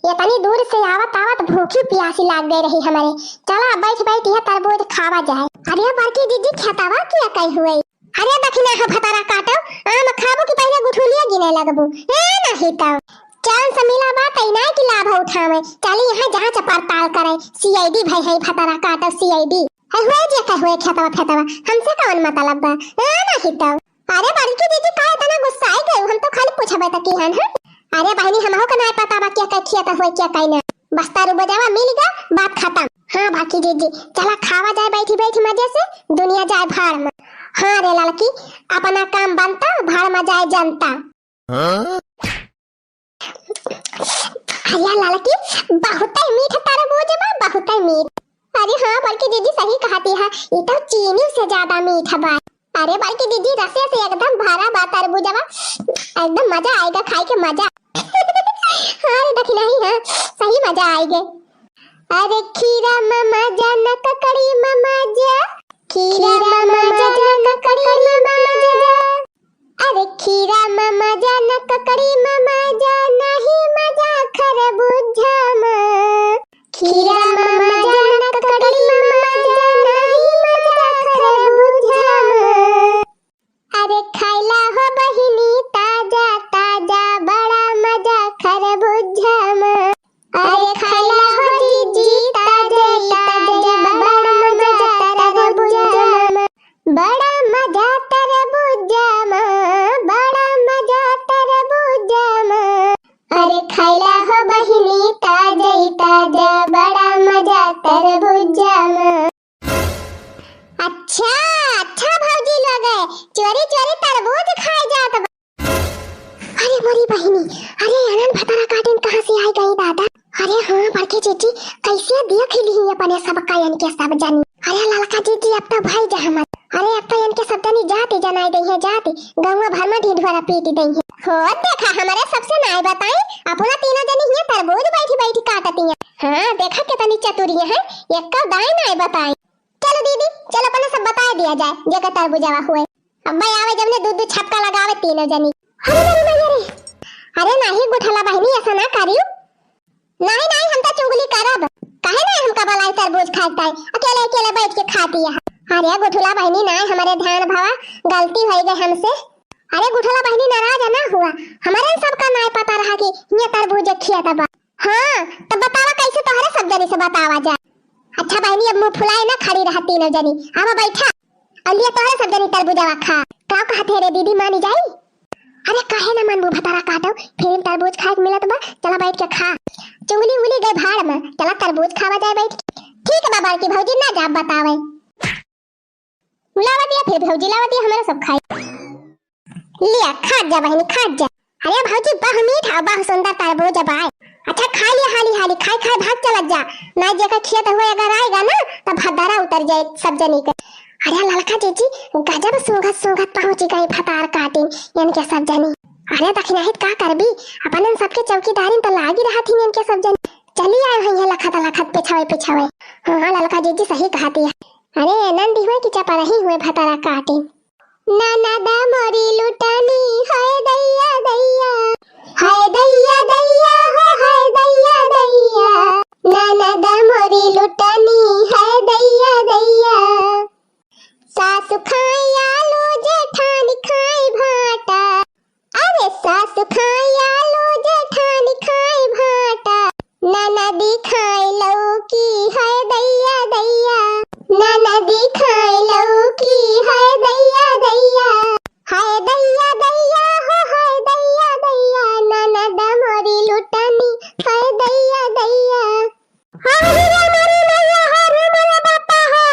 इतनी दूर से आवत आवत भूखी प्यासी लाग गई रही हमरे। चला बैठ बैठ यह तरबूज खावा जाए। अरे बड़की जिज्जी खेतवा किया कही हुए। अरे दखिना है भतारा काटो, आम खाबो कि पहले गुठुलिया गिने लगबो। ए नहीं तो चांस मिला बा तैनाय की लाभ उठावे। चली यहाँ जांच पड़ताल करे। सीआईडी भाई है भतारा काटो सीआईडी। है हुए जे कहे हुए खेतवा फेतवा, हमसे कौन मतलब बा? ए नहीं तो। अरे बड़की दीदी का इतना गुस्साए गए, हम तो खाली पूछबे तक की हन। अरे बहिनी हमहू का नाय पता बा क्या कहे खेत हुए क्या कहे ना। बस तारू बजावा मिल गया, बात खत्म। हाँ बड़की दीदी चला खावा जाए बैठी बैठी मजे से, दुनिया जाए भाड़ में। हाँ रे ललकी, अपना काम बनता भाड़ में जाए जनता। हाँ? अरे ललकी, बहुते मीठ तरबूज बा, बहुते मीठ। अरे हाँ बड़की दीदी सही कहती है, ये तो चीनी से ज्यादा मीठ बा। अरे बड़की दीदी रसे से एकदम भरा बा तरबूजवा, एकदम मजा आएगा खाए के मजा। हाँ रे दखिनाही हाँ, सही मजा आएगे। अरे खीरा में मजा न ककड़ी में मजा, खीरा में मजा न ककड़ी में मजा। अरे खीरा में मजा न ककड़ी में मजा, नहीं मजा खरबूजा में। खीरा में मजा न ककड़ी में मजा, नहीं मजा खरबूजा में। अरे खाइला हो बहिनी ताजा ताजा, बड़ा मजा खरबूजा में। अरे खाइला हो जीजी ताजे ताजे, बड़ा मजा तरबूजा में। बड़ा मजा तरबूजा में, बड़ा मजा तरबूजा में। अरे खाइला हो बहिनी ताजे ताजा, बड़ा मजा तरबूजा में। अच्छा, अच्छा भौजी लोग, चोरी चोरी तरबूज खाए जात बा। अरे मोरी बहिनी, अरे अनन भतारा काटिन कहाँ से आई गई दादा? अरे हाँ बड़की जीजी, कैसे देख ली अपने सब कायन के सब जनी। अरे ललका जीजी अब तो भाई जहमत। अरे अब तो इनके सब जनी जाति जनाई गई है जाति, गौवा भर में ढिंढोरा पीट गई है। हो देखा हमरे सबसे नाय बताई, अपना तीनों जनी हिया तरबूज बैठी बैठी काटती हैं। हाँ देखा कितनी चतुरिया है, एक दाई नाय बताई। चलो दीदी, चलो अपना सब बताए दिया जाए, जेकर तरबूजवा हुए। अब्बा आवे जब ने दू दू छक्का लगावे तीनों जनी। अरे मेरी मैया रे, अरे नाही गुठला बहिनी ऐसा ना करियो। नाही नाही हम तो चुगली करब, काहे नाही हमका बलाई तरबूज खाए ताई, अकेले अकेले बैठ के खाती है। अरे गुठला बहिनी नाही हमरे ध्यान भवा, गलती हो गई हमसे। अरे गुठला बहिनी नाराज ना हुआ, हमारे सबका नाही पता रहा कि ये तरबूज खिया तबा। हाँ, तो बतावा कैसे तोहरे सब जनी से बतावा जाए। अच्छा बहिनी, अब मुंह फुलाए ना खड़ी रहा तीनों जनी। आवा बैठा। और लिया तोहरे सब जनी तरबूजवा खा। का कहत है रे दीदी, मानी जाई? अरे काहे ना मानबू भतारा काटो, फिर तरबूज खाए के मिलत बा, चला बैठ के खा। चुंगली उंगली गए भाड़ में, चला तरबूज खावा जाए बैठ के। ठीक बा बड़की भौजी, ना जाब बतावे। लावा दिया फिर भौजी, लावा दिया, हमारा सब खाई। लिया, खात जा बहिनी, खात जा। अरे भौजी, बहु मीठ और बहु सुंदर तरबूज बाय। अच्छा, खाइ लिया हाली हाली, खाइ खाइ भाग चलत जा, नाहीं जेकर खेत हुए अगर आइगा ना, तब भद्दरा उतर जाए सब जनी के। अरे ललका जीजी, गजब सूंघत सूंघत पहुँची गई भतार काटिन इनके सब जनी। अरे दखिनाहित का करबी, अपनन सबके चौकीदारिन त लागी रहत ही इनके सब जनी। चली आए हुई है लखत लखत पिछवे पिछवे। हाँ, हाँ, ललका जीजी सही कहती है। अरे नंदी हुए कि चपरही हुए भतारा काटिन। ननद मोरी लुटनी, हाय दैया दैया, हाय दैया दैया हो, हाय दैया दैया। ननद मोरी लुटनी, हाय दैया दैया। सासु खाए आलू, जेठानी खाए भाटा। अरे सासु खाए आलू, जेठानी खाए भाटा। ननदी खाए लौकी, हाय दैया दैया। ननदी खाए लौकी, हाय दैया दैया। हाय दैया दैया हो, हाय दैया दैया। ननद मोरी लुटनी, हाय दैया दैया। अरे रे मोरी मैया हो, रे मोरे बापा हो।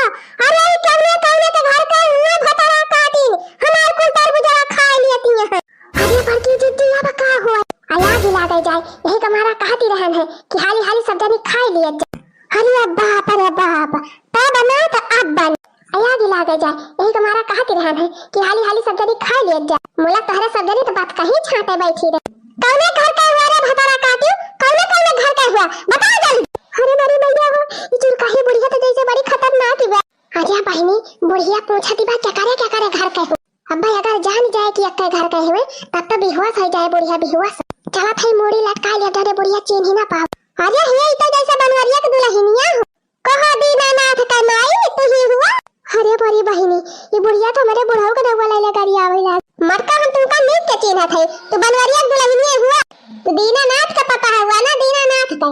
अरे ई कौने कौने के घर के हुए भतारा काटिन, हमार कुल तरबुजवा खाए लियती हैं। अरे बड़की दीदी, अब का हुआ? अया गिला दे जाए, यही का मारा कहती रहन है कि हाली हाली सब जनी खाए लिए जा। अरे बाप रे बाप, तब ना तो अब बन। अया गिला दे जाए, यही का मारा कहती रहन है कि हाली हाली सब जनी खाए लिए जा। मुला तोहरे सब जनी तो बात कहीं छाटे बैठी रहे। कौने घर का हुआ रे भतारा काटिन, कौने कौने घर का हुआ, बताओ जल्दी। अरे बड़ी मैया हो, ई चुरकाही बुढ़िया तो जैसे बड़ी खतरनाक ही बा। अरे बहिनी, बुढ़िया पूछती बा, क्या करे, क्या करे घर के हो? अब्बा अगर जान जाए कि अक्के घर के हुए, तब तो बेहोश हो जाए बुढ़िया, बेहोश। चला थाई मूड़ी लटकाए लिया, डरे बुढ़िया चीन्ही ना पाओ। अरे हे, ई तो जैसे बनवरिया के दुल्हनिया हो। कहो दीनानाथ का माई, तू ही हुआ? अरे बड़ी बहिनी, ई बुढ़िया तो हमारे बुढ़ऊ के रउआ लैले गाड़ी आवे लाग। मटका हम तुमका नीक के चीन्हत है, तू बनवरिया के दुल्हनिया हुआ। तू दीनानाथ का पता हुआ ना, दीनानाथ का।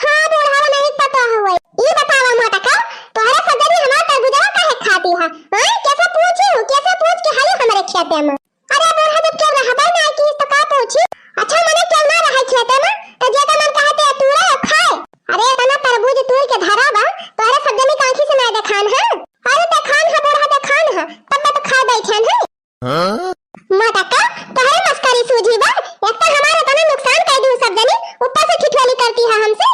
हाँ, बुढ़ावा नहीं पता हुआ। ई बतावा मोटका, तोहरे सब जनी हमार तरबुजवा काहे खाती हा? हाँ, कैसे पूछी हूँ, कैसे पूछ के हाली हमरे खेते में? अरे बूढ़ा, जब केहू रहबे ना की तो का पूछी? अच्छा, मने केहू ना रहे खेते में, तो जेकर मन कहे ते तूरे और खाए। अरे, इतना तरबूज तूर के धरा बा, तोहरे सब जनी के आँखी से ना देखान है? अरे, देखान है बूढ़ा, देखान है, तब मैं तो खाए बैठन है। हाँ? मोटका, तोहरे मस्करी सूझी बा, एक तो हमार इतना नुकसान कर दी सब जनी, ऊपर से ठिठोली करती है हमसे।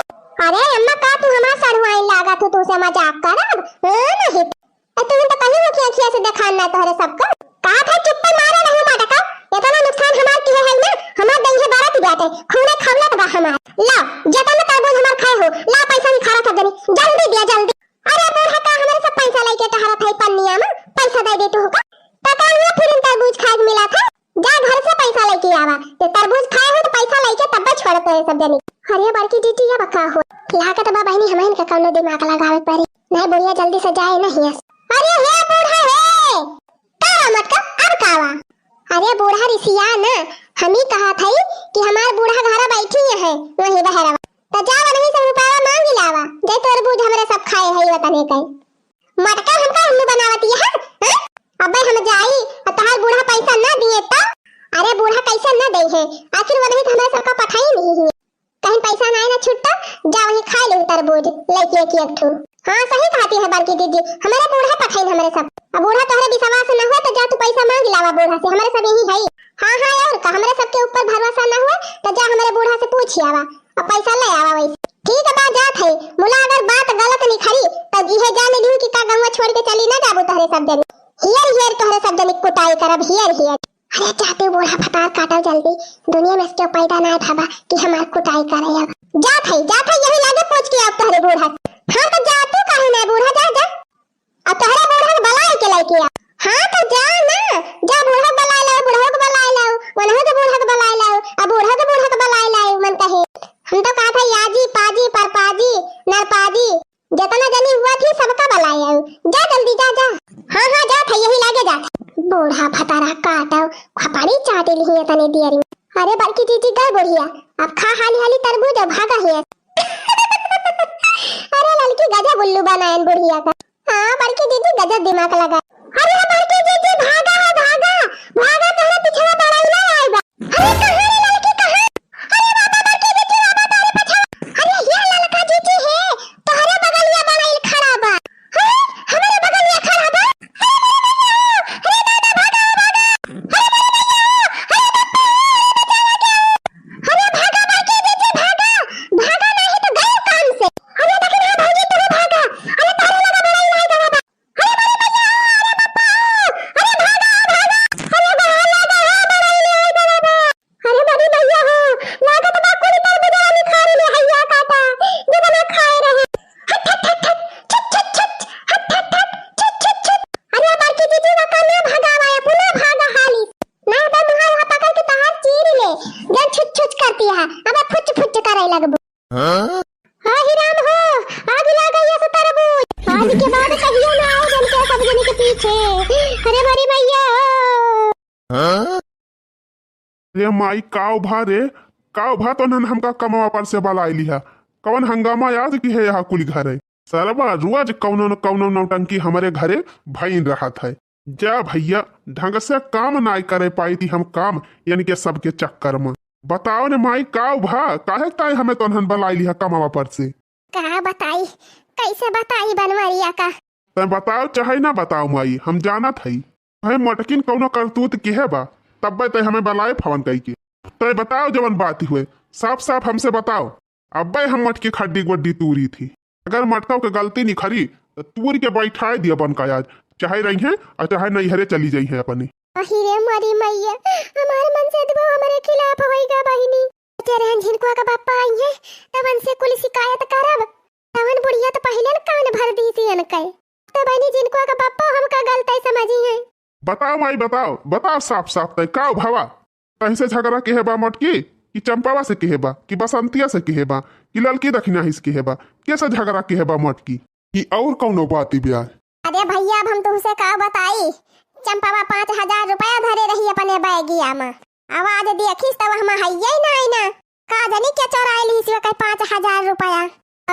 अरे अम्मा, का तू हमार सड़ुआइन लागत हो, तू से मजाक करब? हाँ, नहीं तो। ए, तुम तो कहीं हो कि अखिया से देखान ना तोहरे सबका। का था, चुप्पे मारे रही मोटका, इतना नुकसान हमार किहे है ना, हमार देह बरत जाते, खूने खौलत बा हमार। ला, जितना तरबूज हमार खाए हो, ला पैसा निखारा सब जनी, जल्दी दिया, जल्दी। अरे बूढ़ा, का हमरे सब पैसा लेके टहरत है पन्निया में, पैसा दे दे तू का? पता नहीं फिर तरबूज खाए के मिला था। जा घर से पैसा लेके आवा। ते तरबूज खाए हो तो पैसा लेके तब्बे छोड़त रहे सब जनी। अरे बड़की जीजी, अब का हो? लागत बा बहिनी, हमहिन के कौनो दिमाग लगावे पड़ी। नहीं बुढ़िया जल्दी से जाए नहीं अस। अरे हे बूढ़ा हे! का बा मटका? अब का बा? अरे बूढ़ा रिसिया ना, हम ही कहा थई कि हमार बूढ़ा घरा बैठी है वहीं बहरवा। तो जा वहीं से रुपया मांग लावा, जे तरबूज हमरे सब खाए है वतने के। मटका हमका उल्लू बनावती है, हाँ? अबे हम जाई, और तहार बूढ़ा पैसा ना दिए तो? अरे बूढ़ा कैसे ना दे है, आखिर वो नहीं तो हमारे सबका पठाई नहीं है। कहीं पैसा ना आए ना छुट्टा, जा वहीं खा ले तरबूज, लेके एक एक ठू। हाँ सही कहती है बड़की दीदी, हमारे बूढ़ा पठाई हमारे सब। अब बूढ़ा तोहरे विश्वास ना हो तो जा तू पैसा मांग लावा बूढ़ा से, हमारे सब यही है। हाँ हाँ और का, हमारे सबके ऊपर भरोसा ना हुआ तो जा हमारे बूढ़ा से पूछ आवा। अब पैसा ले आवा वैसे। ठीक बा, जात है। मुला अगर बात गलत निखरी, तब इहे जान लिहू कि का गंवा छोड़ के चली ना जाबू तोहरे सब जनी। हियर हियर तोहरे सब जनी कुटाई करब, हियर हियर। अरे जाते बूढ़ा भतार काटो जल्दी, दुनिया में इसके पैदा ना भावा कि हमार कुटाई करे अब। जात है, जात है, यही लागे पूछ के अब तोहरे बूढ़ा। हाँ तो जा तू काहे ना बूढ़ा, जा, जा। अब तोहरे बूढ़ा के बलाए के लेके आ। हाँ तो जा ना, जा बूढ़ा के बलाए लाओ, बूढ़ा के बलाए लाओ, वनहु के बूढ़ा के बलाए लाओ, अब बूढ़ा के बूढ़ा के बलाए लाओ, मन कहे। हम तो कहा था याजी, पाजी, परपाजी, नरपाजी, जितना जनी हुआ थी सबका बलाए आओ। जा जल्दी जा, जा। हाँ, हाँ, जा था, यही लागे जा था। बूढ़ा भतारा काटो, खपड़ी चाटे लिही तने दियरी। अरे बड़की जीजी गए बुढ़िया, अब खा हाली हाली तरबूज और भागा हिया। अरे ललकी गजब उल्लू बनायन बुढ़िया का। हाँ, बड़की जीजी गजब दिमाग लगा। अरे बड़की जीजी, भागा हो, भागा, भागा, तोहरे पिछवा बड़ाई ना आए बा। अरे कहाँ रे ललकी, कहाँ? अरे बाबा, बड़की जीजी, बाबा, तोहरे पिछवा। अरे ये ललका जीजी है, तोहरे बगलिया बड़ाई खड़ा बा। अरे हमरे बगलिया खड़ा बा। अरे मोरे मैया हो, अरे दादा, भागा, भागा। अरे मोरे मैया हो, अरे बापा, अरे बचावा के हो। अरे भागा बड़की जीजी, भागा। रे माई, काव भा रे, काव भा तोहन हमका कमवा पर से बलाइ लिहा? कवन हंगामा आज किहे यहाँ कुल घरे? सरवा, रोज कौनो न कौनो नौटंकी हमरे घरे भइन रहत है। जा भइया, ढंग से काम नाय करे पाई थी हम काम, यानी के सबके चक्कर में। बताओ ने माई, काव भा, काहे ताई हमें तोहन बलाइ लिहा कमवा पर से? का बताई, कैसे बताई बनवरिया का? तैं बताओ चाहे ना बताओ माई, हम जानत हई। तैं मटकिन कौनो करतूत किहे बा, तब्बे तैं हमें बलाए फवन कई के। तैं बताओ जवन बात हुए, साफ साफ हमसे बताओ। अब्बे हम मटकी खड्डी गोड्डी तूरी थी। अगर मटकाओ के गलती निखरी, तो तूर के बैठाए दिया बन का आज, चाहे रही हैं और चाहे नैहरे चली जाई हैं अपने। अही रे मोरी मैया, हमार मन से दबो हमरे खिलाफ होई गा बहिनी। तेरे हन झिनकुआ का बापा आई है, तब उनसे कुल शिकायत करब। तवन बुढ़िया तो पहिले न कान भर दी थी इनके। तो बहनी जिनको का बापा हमका गलत है समझी है। बताओ माई, बताओ, बताओ साफ साफ तय का भवा? कहीं से झगड़ा किहे बा मटकी? कि चंपावा से किहे बा? कि बसंतिया से किहे बा? कि ललकी दखिनाही से किहे बा? के से झगड़ा किहे बा मटकी? कि और कौनो बात ब्याह? अरे भइया, अब हम तुमसे का बताई, चंपावा पाँच हजार रुपया धरे रही अपने बैगिया में। अब आज देखिस तब हम हइये नाई ना। का जानी के चोराए लीस ओकर पाँच हजार रुपया।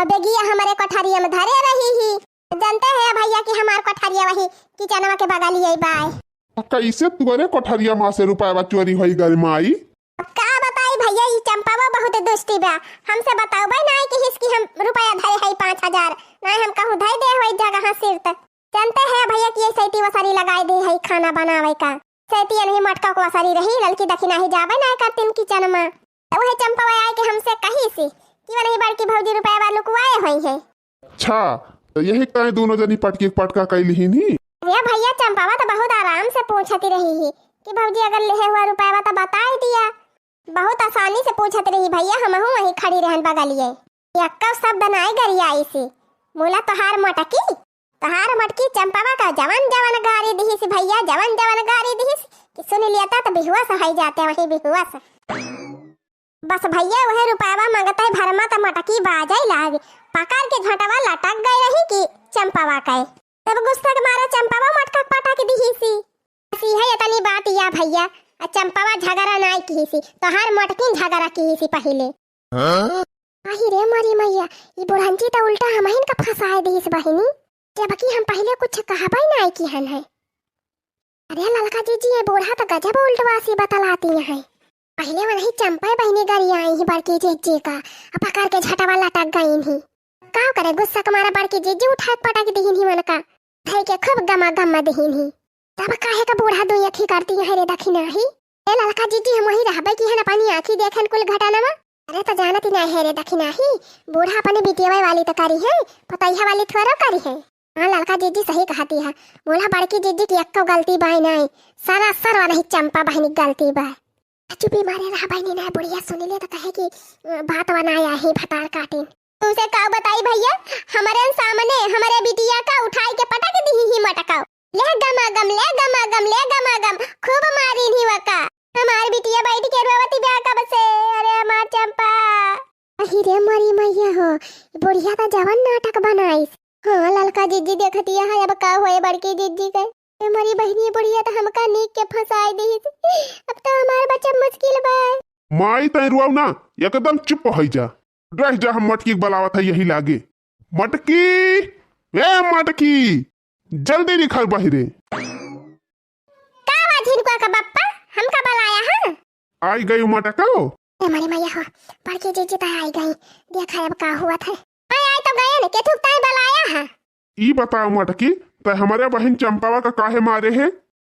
अब बेगिया हमरे कोठरिया में धरे रही ही। जानते हैं भइया कि हमार कोठरिया वही किचनवा के बगलिए बाय। तो कैसे तुअरे कोठरिया मा से रुपया चोरी होई गल माई? अब का बताई भइया, ई चंपावा बहुत दुष्टी बा। हमसे बताउबे नाई किहिस कि हम रुपया धरे हई पाँच हजार, नाई हम कहूँ धई दे होई जगह सिरत। जानते हैं भइया कि ये सैती वसारी लगाई दे है खाना बनावे का। सैती नहीं मटका को वसारी रही, ललकी दखिनाही जाबे नाई करतीन किचन मा। तो वह चंपावा आए के हमसे कहिस कि वो नहीं बड़की भौजी रुपया लुकवाए होई है। अच्छा, तो यही कहे दोनों जनी पटकी पटका कई लिहिन ही। अरे भइया, चंपावा तो बहुत आराम से पूछती रही ही कि भौजी अगर लेहे हुआ रुपया तो बताई दिया। बहुत आसानी से पूछत रही भइया, हमहू वहीं खड़ी रहन बगलिए। यक्का शब्द नाई गरियाई सी। बोला, "तोहार मटकी, तोहार मटकी चंपावा का जवन जवन गारी दिहिस भइया, जवन जवन गारी दिहिस कि सुन लिया था तो बेहोश हो जाते वहीं बेहोश।" बस भइया, वह रुपयावा मंगते भर मा त मटकी बाजे लाग, पकड़ के झटवा लटक गई रही कि चंपावा के। तब गुस्सा के मारे चंपावा मटका पटक दिहिसी। बस इहे इतनी बात या भइया, आ चंपावा झगड़ा नाई किहिसी, तोहार मटकिन झगड़ा किहिसी पहिले। हाँ? आही रे मोरी मैया, ई बुढ़ंची त उल्टा हमहिन का फंसाए दिहिस बहिनी, जबकि हम पहिले कुछ कहबे नाई किहन है। अरे ललका जीजी, ये बूढ़ा तो गजब उल्टवासी बतलाती है। पहिले वनही चंपे बहिनी गरियाई ही बड़की जीजी का, अब पकड़ के झटवा लटक गईन ही। का करे, गुस्सा के मारे बड़की जीजी उठाए पटक दिहिन ही वनका, धई के खूब गमा गमा दिहिन ही। तब काहे का बूढ़ा दुई अखी करती है रे दखिनाही? ए ललका जीजी, हम वही रहबे किहन अपनी आँखी देखन कुल घटनवा। अरे तो जानती नाई है रे दखिनाही, बूढ़ा अपने बिटियावे वाली तो करी है, पतैहा वाली थोड़ो करी है। हाँ, ललका जीजी सही कहती है। बोला बड़की जीजी की एक्को गलती बाय नाई, सरासर वनही चंपा बहिनी गलती बाय। चुपी मारे रहा बहिनी, नाई बुढ़िया सुनी ले तो कहे कि, अ, बात वा नाई आहे भतार काटिन। तुमसे का बताई भइया, हमरे सामने हमरे बिटिया का उठाई के पटक दिही ही मटकाओ। ले गमा गम, ले गमा गम, ले गमा गम, खूब मारिन ही वका। हमार बिटिया बैठ के रोवती ब्या कब से, अरे हमार चंपा। अही रे मोरी मैया हो, ई बुढ़िया त जवन नाटक बनाइस। हाँ, ललका जीजी देखतिया है, अब का होए बड़की जीजी के। ए मोरी बहिनी, बुढ़िया त हमका नीक के फंसाए दिहिस। अब त हमार बचब मुश्किल बा। माई तैं रुआऊ ना, एकदम चुप होइ जा। रह जा, हम मटकी के बलावत है यही लागे। मटकी, ए मटकी, जल्दी निखर बहिरे। का बा झिनकुआ का बप्पा, हमका बलाया है? आई गई मटकाओ। ए मोरी मैया हो, बड़की जीजी त आई गई, देखा अब का हुआ था। आई, आई तो गए न, केथुक ताई बलाया है। ई बताओ मटकी, तै हमरे बहिन चंपावा का काहे मारे है?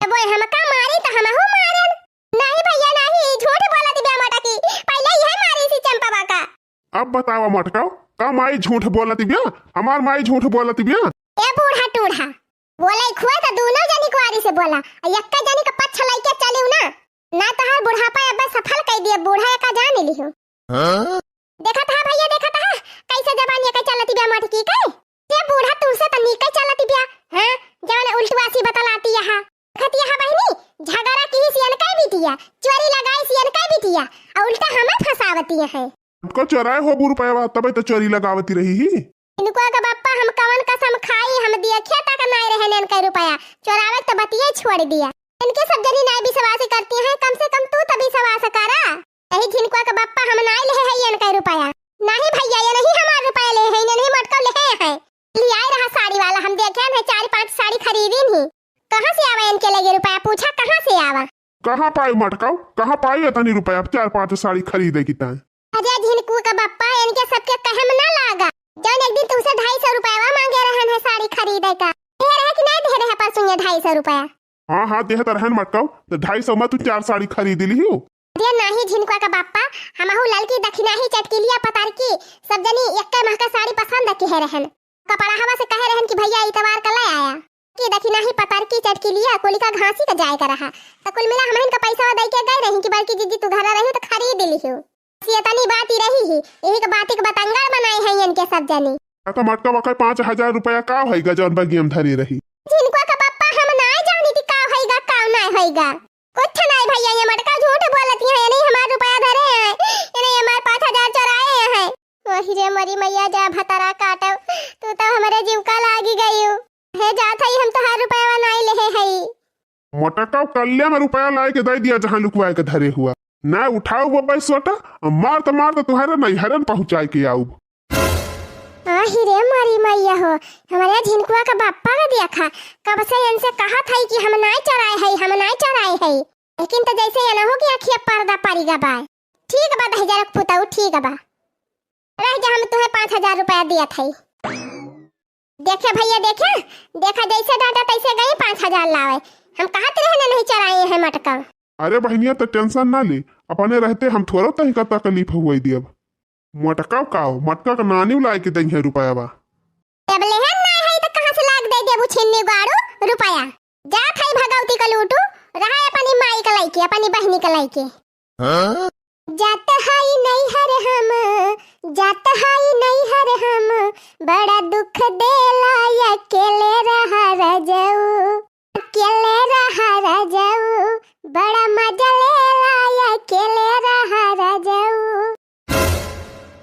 ए बोए, हमका मारी त हमहू मारेन। नहीं भइया नहीं, ई झूठ बोलत बिया मटकी, पहिले इहे मारी सी चंपावा का। अब बतावा मटकाओ, का माई झूठ बोलत बिया? हमार माई झूठ बोलत बिया? ए बूढ़ा टूढ़ा, बोले खुए त दोनों जनी कुआरी से बोला, आ यक्का जनी का पच्छ लइके चलिउ ना, ना तोहार बुढ़ापा अब्बे सफल कई दिए, बूढ़ा एका जान लिहो। हाँ? देखत हा भइया, देखत हा, कैसे जबान एका चलत बिया मटकी के। ये बूढ़ा तुमसे त नीके चलत बिया, हाँ? जवन उल्टवासी बतलाती यहाँ। देखत यहाँ बहिनी, झगड़ा किहिस इनके बिटिया, चोरी लगाइस इनके बिटिया, आ उल्टा हमें फंसावती है। हमको चोराए हो बुरपायवा, तबे तो चोरी लगावती रही ही। इनको का बप्पा हम कवन कसम खाई, हम दिया खेता का नाई रहे नेन के रुपया, चोरावे तो बतिये छोड़ दिया। इनके सब जनी नाहीं विश्वास करती हैं, कम से कम तू तो विश्वास करा। यही झिनकुआ के बप्पा, हम नाहीं लेहे हैं इनके रुपया। नाहीं भइया, ये नहीं हमार रुपया लेहे हैं, ये नहीं मटका लेहे हैं। लिआए रहा साड़ी वाला, हम देखे हैं चार पाँच साड़ी खरीदी नहीं। कहाँ से आवा इनके लगे रुपया, पूछा कहाँ से आवा? कहाँ पाई मटकाऊ, कहाँ पाई इतनी रुपया चार पाँच साड़ी खरीदे की ताई? अरे झिनकू का बप्पा, इनके सबके कहे में ना लागा। जौन एक दिन तुमसे ढाई सौ रुपया मांगे रहन है साड़ी खरीदे का, दे रहे कि नहीं दे रहे परसों ये ढाई सौ रुपया? हाँ, हाँ, देहत रहन मटकाऊ, तो ढाई सौ में तू चार साड़ी खरीद लिहू। अरे नाही झिनकुआ का बप्पा, हमहू ललकी दखिनाही चटकिलिया पतरकी, सब जनी एक्के महका साड़ी पसंद किहे रहन। कपड़ा हवा से कहे रहन कि भइया इतवार का ले आया। कि दखिनाही पतरकी चटकिलिया कुलिका घासी का जाए का रहा। तो कुल मिला हमहिन का पैसा दे के गए रही कि बड़की जिज्जी तू घरा रही तो खरीद लिहू। बस ये तनी बात ही रही ही, यही के बात के बतंगड़ बनाए हैं इनके सब जनी। आ तो मटका बखा पाँच हजार रुपया का होइगा जौन बगियम धरी रही। झिनकुआ का बप्पा हम ना जानी थी का होइगा का ना होइगा। कुछ नहीं भइया, ये मटका झूठ बोलती है, ये नहीं हमार रुपया धरे हैं, ये नहीं हमार पाँच हजार चुराए हैं। वही रे मरी मैया जा भतरा काटो, तू तो हमरे जीव का लागी गई। हे जात हई हम तोहार रुपया नहीं लेहे हई। मटका कल्ले में रुपया लाए के दे दिया जहाँ लुकवाए के धरे हुआ। ना उठाओ वो पैसोटा, मार तो मार तो तुम्हारे नैहरन पहुँचाए के आऊब। आही रे मोरी मैया हो, हमारे झिनकुआ का बापा का देखा, कब से इनसे कहा था कि हम नाय चराए है, हम नाय चराए है, लेकिन तो जैसे ये ना हो कि अखिया पर्दा पड़ी गा बाय। ठीक बा दहिजरक पुताऊ, ठीक बा, रह जा, हम तुम्हें पाँच हजार रुपया दिया था। देखे भइया, देखे, देखा जैसे डांटा तैसे गई पाँच हजार लावे। हम कहा तेरे हने नहीं चराए हैं मटका। अरे बहनिया, तो टेंशन ना ले, अपने रहते हम थोड़ा तही का तकलीफ हुए दियब। मटका का, मटका का नानी लाए के दई है रुपया बा। जब लेहन ना है तो कहाँ से लाग दे देबू छिन्नी गाड़ू रुपया? जा थाई भगवती का लूटू, रहा अपनी माई का लाइके, अपनी बहनी का लाइके। हाँ? जात हाई नैहर हम, जात हाई नैहर हम, बड़ा दुख देला अकेले रहा रजऊ, अकेले रहा रजऊ, बड़ा मजा लेला अकेले रहा रजऊ।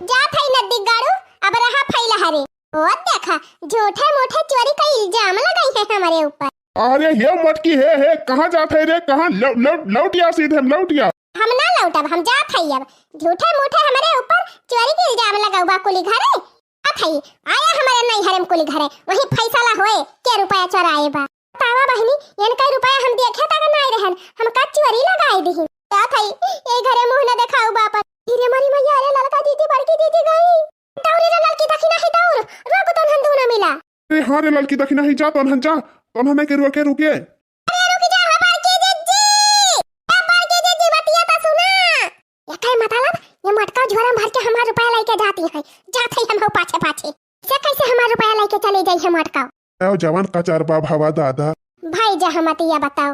जा थाई नदी गाड़ू, अब रहा फैला हरे। ओ देखा, झूठे मूठे चोरी का इल्जाम लगाई है हमारे ऊपर। अरे हे मटकी, हे, हे, कहाँ जात है रे? कहाँ? लौ-, लौ-, लौट या सीधे, लौट या। हम ना लौटब, हम जात हई अब। झूठे मूठे हमरे ऊपर चोरी के इल्जाम लगाऊ बा कुली घरे। जात हई, आया हमरे नैहर में कुली घरे, वहीं फैसला होए के रुपया चोराए बा। बतावा बहिनी, इनका रुपया हम देखे तक नाय रहन, हमका चोरी लगाए दिहिन। जात हई, ए घरे मुँह न देखाऊ बा अपन। धीरे मरी मैया, अरे ललका दीदी, बड़की दीदी गई। दौड़ी रे ललकी दखिना ही दौड़, रोक तोनहन दूनो मिला। अरे हाँ रे ललकी दखिना ही जा तोनहन जा, तोनहन के रुके रुके। अरे रुक जा हो बड़की जिज्जी, ए बड़की जिज्जी बतिया तो सुना। एकर मतलब ये मटका झोरा में भर के हमार रुपया लेके जाती है, जात है हम हो पाछे पाछे। से कैसे हमार रुपया लेके चली जाई है मटका? आओ जवान कचर बा भवा दादा। भाई जा हम बतिया बताओ।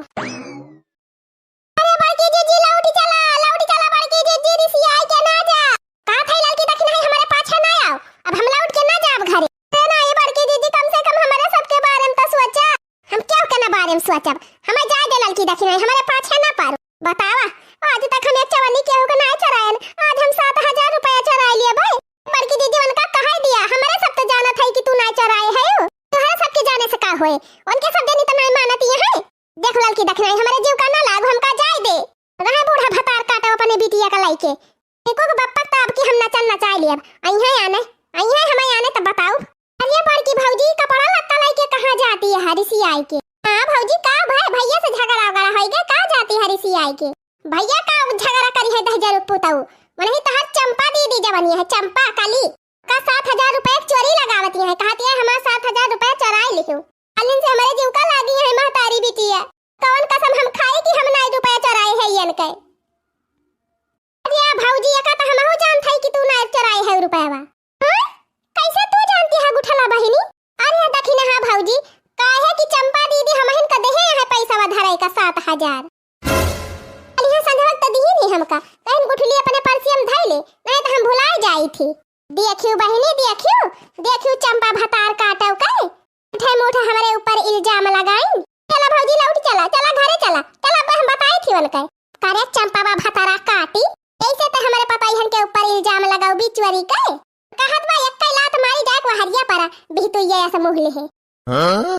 अरे बड़की जिज्जी लौट चला, लौट चला बड़की जिज्जी, रिसियाई के ना जा। का थई ललकी दखिना ही हमारे पाछे ना आओ, अब हम लौट के ना जाब घरे। अरे ना ये बड़की जिज्जी, कम से कम हमारे सबके बारे में तो सोचा। हम क्यों के ना बारे में सोचब, हमें जाए दे ललकी दखिना ही, हमारे पाछे ना पारो। बतावा, आज तक हम एक चवन्नी केहू के ना चरायन, आज हम सात हजार रुपया चुराए लिए भाई। बड़की जिज्जी उनका कहाई दिया, हमारे सब तो जानत है कि तू ना चुराए है, तुम्हारे सबके जाने से का होए, उनके सब जनी तो नहीं मानत ये है। देख ललकी दखिना ही, हमरे जीव का ना लाग, हमका जाए दे। रहे बूढ़ा भतार काटो अपने बिटिया का लाइके। एको के बप्पा ताब की हम नचन नचाए लियब। अइहे आने, अइहे हमें आने तब बताऊ। अरे बड़की भौजी, कपड़ा लत्ता लाइके कहाँ जाती है रिसियाई के? हाँ भौजी, का भाई भैया से झगड़ा वगड़ा होई गए, का जाती है रिसियाई के? भैया का झगड़ा करी है दहिजर पुताऊ? मनही तहार चंपा दीदी जवनी है, चंपा काली। का सात हजार रुपया के चोरी लगावती है, कहती है हमार सात हजार रुपया चोराए लिहू। कालिन से हमारे जीव का लागी है महतारी बिटिया। कौन कसम हम खाई कि हम नाई रुपया चोराए है यन के? अरे भौजी, एका तो हमहू जानत है कि तू नाई चोराए है रुपया बा। हाँ? कैसे तू जानती है गुठला बहिनी? अरे दखिना हाँ भौजी, काहे कि चंपा दीदी हमहिन का देहे है पैसा धराई का सात हजार। अरे हाँ संझवक तो दी नहीं हमका, कहीं गुठली अपने पर्सिया में धई ले, नहीं तो हम भुलाए जाई थी। देखियो बहिनी, देखियो, देखियो चंपा भतार काटव के, झूठे मूठे हमरे ऊपर इल्जाम लगाइन। चला भौजी, लौट चला, चला घरे चला, चला अब हम बताई थी उनके। करे चंपा बा भतारा काटी, ऐसे तो हमरे पतोहियन के ऊपर इल्जाम लगाऊ बिचुअरी के। कहत बा एक लात मारी जाए वहरिया पर, बिहतुइया ऐसे मुँह लिहे। हाँ?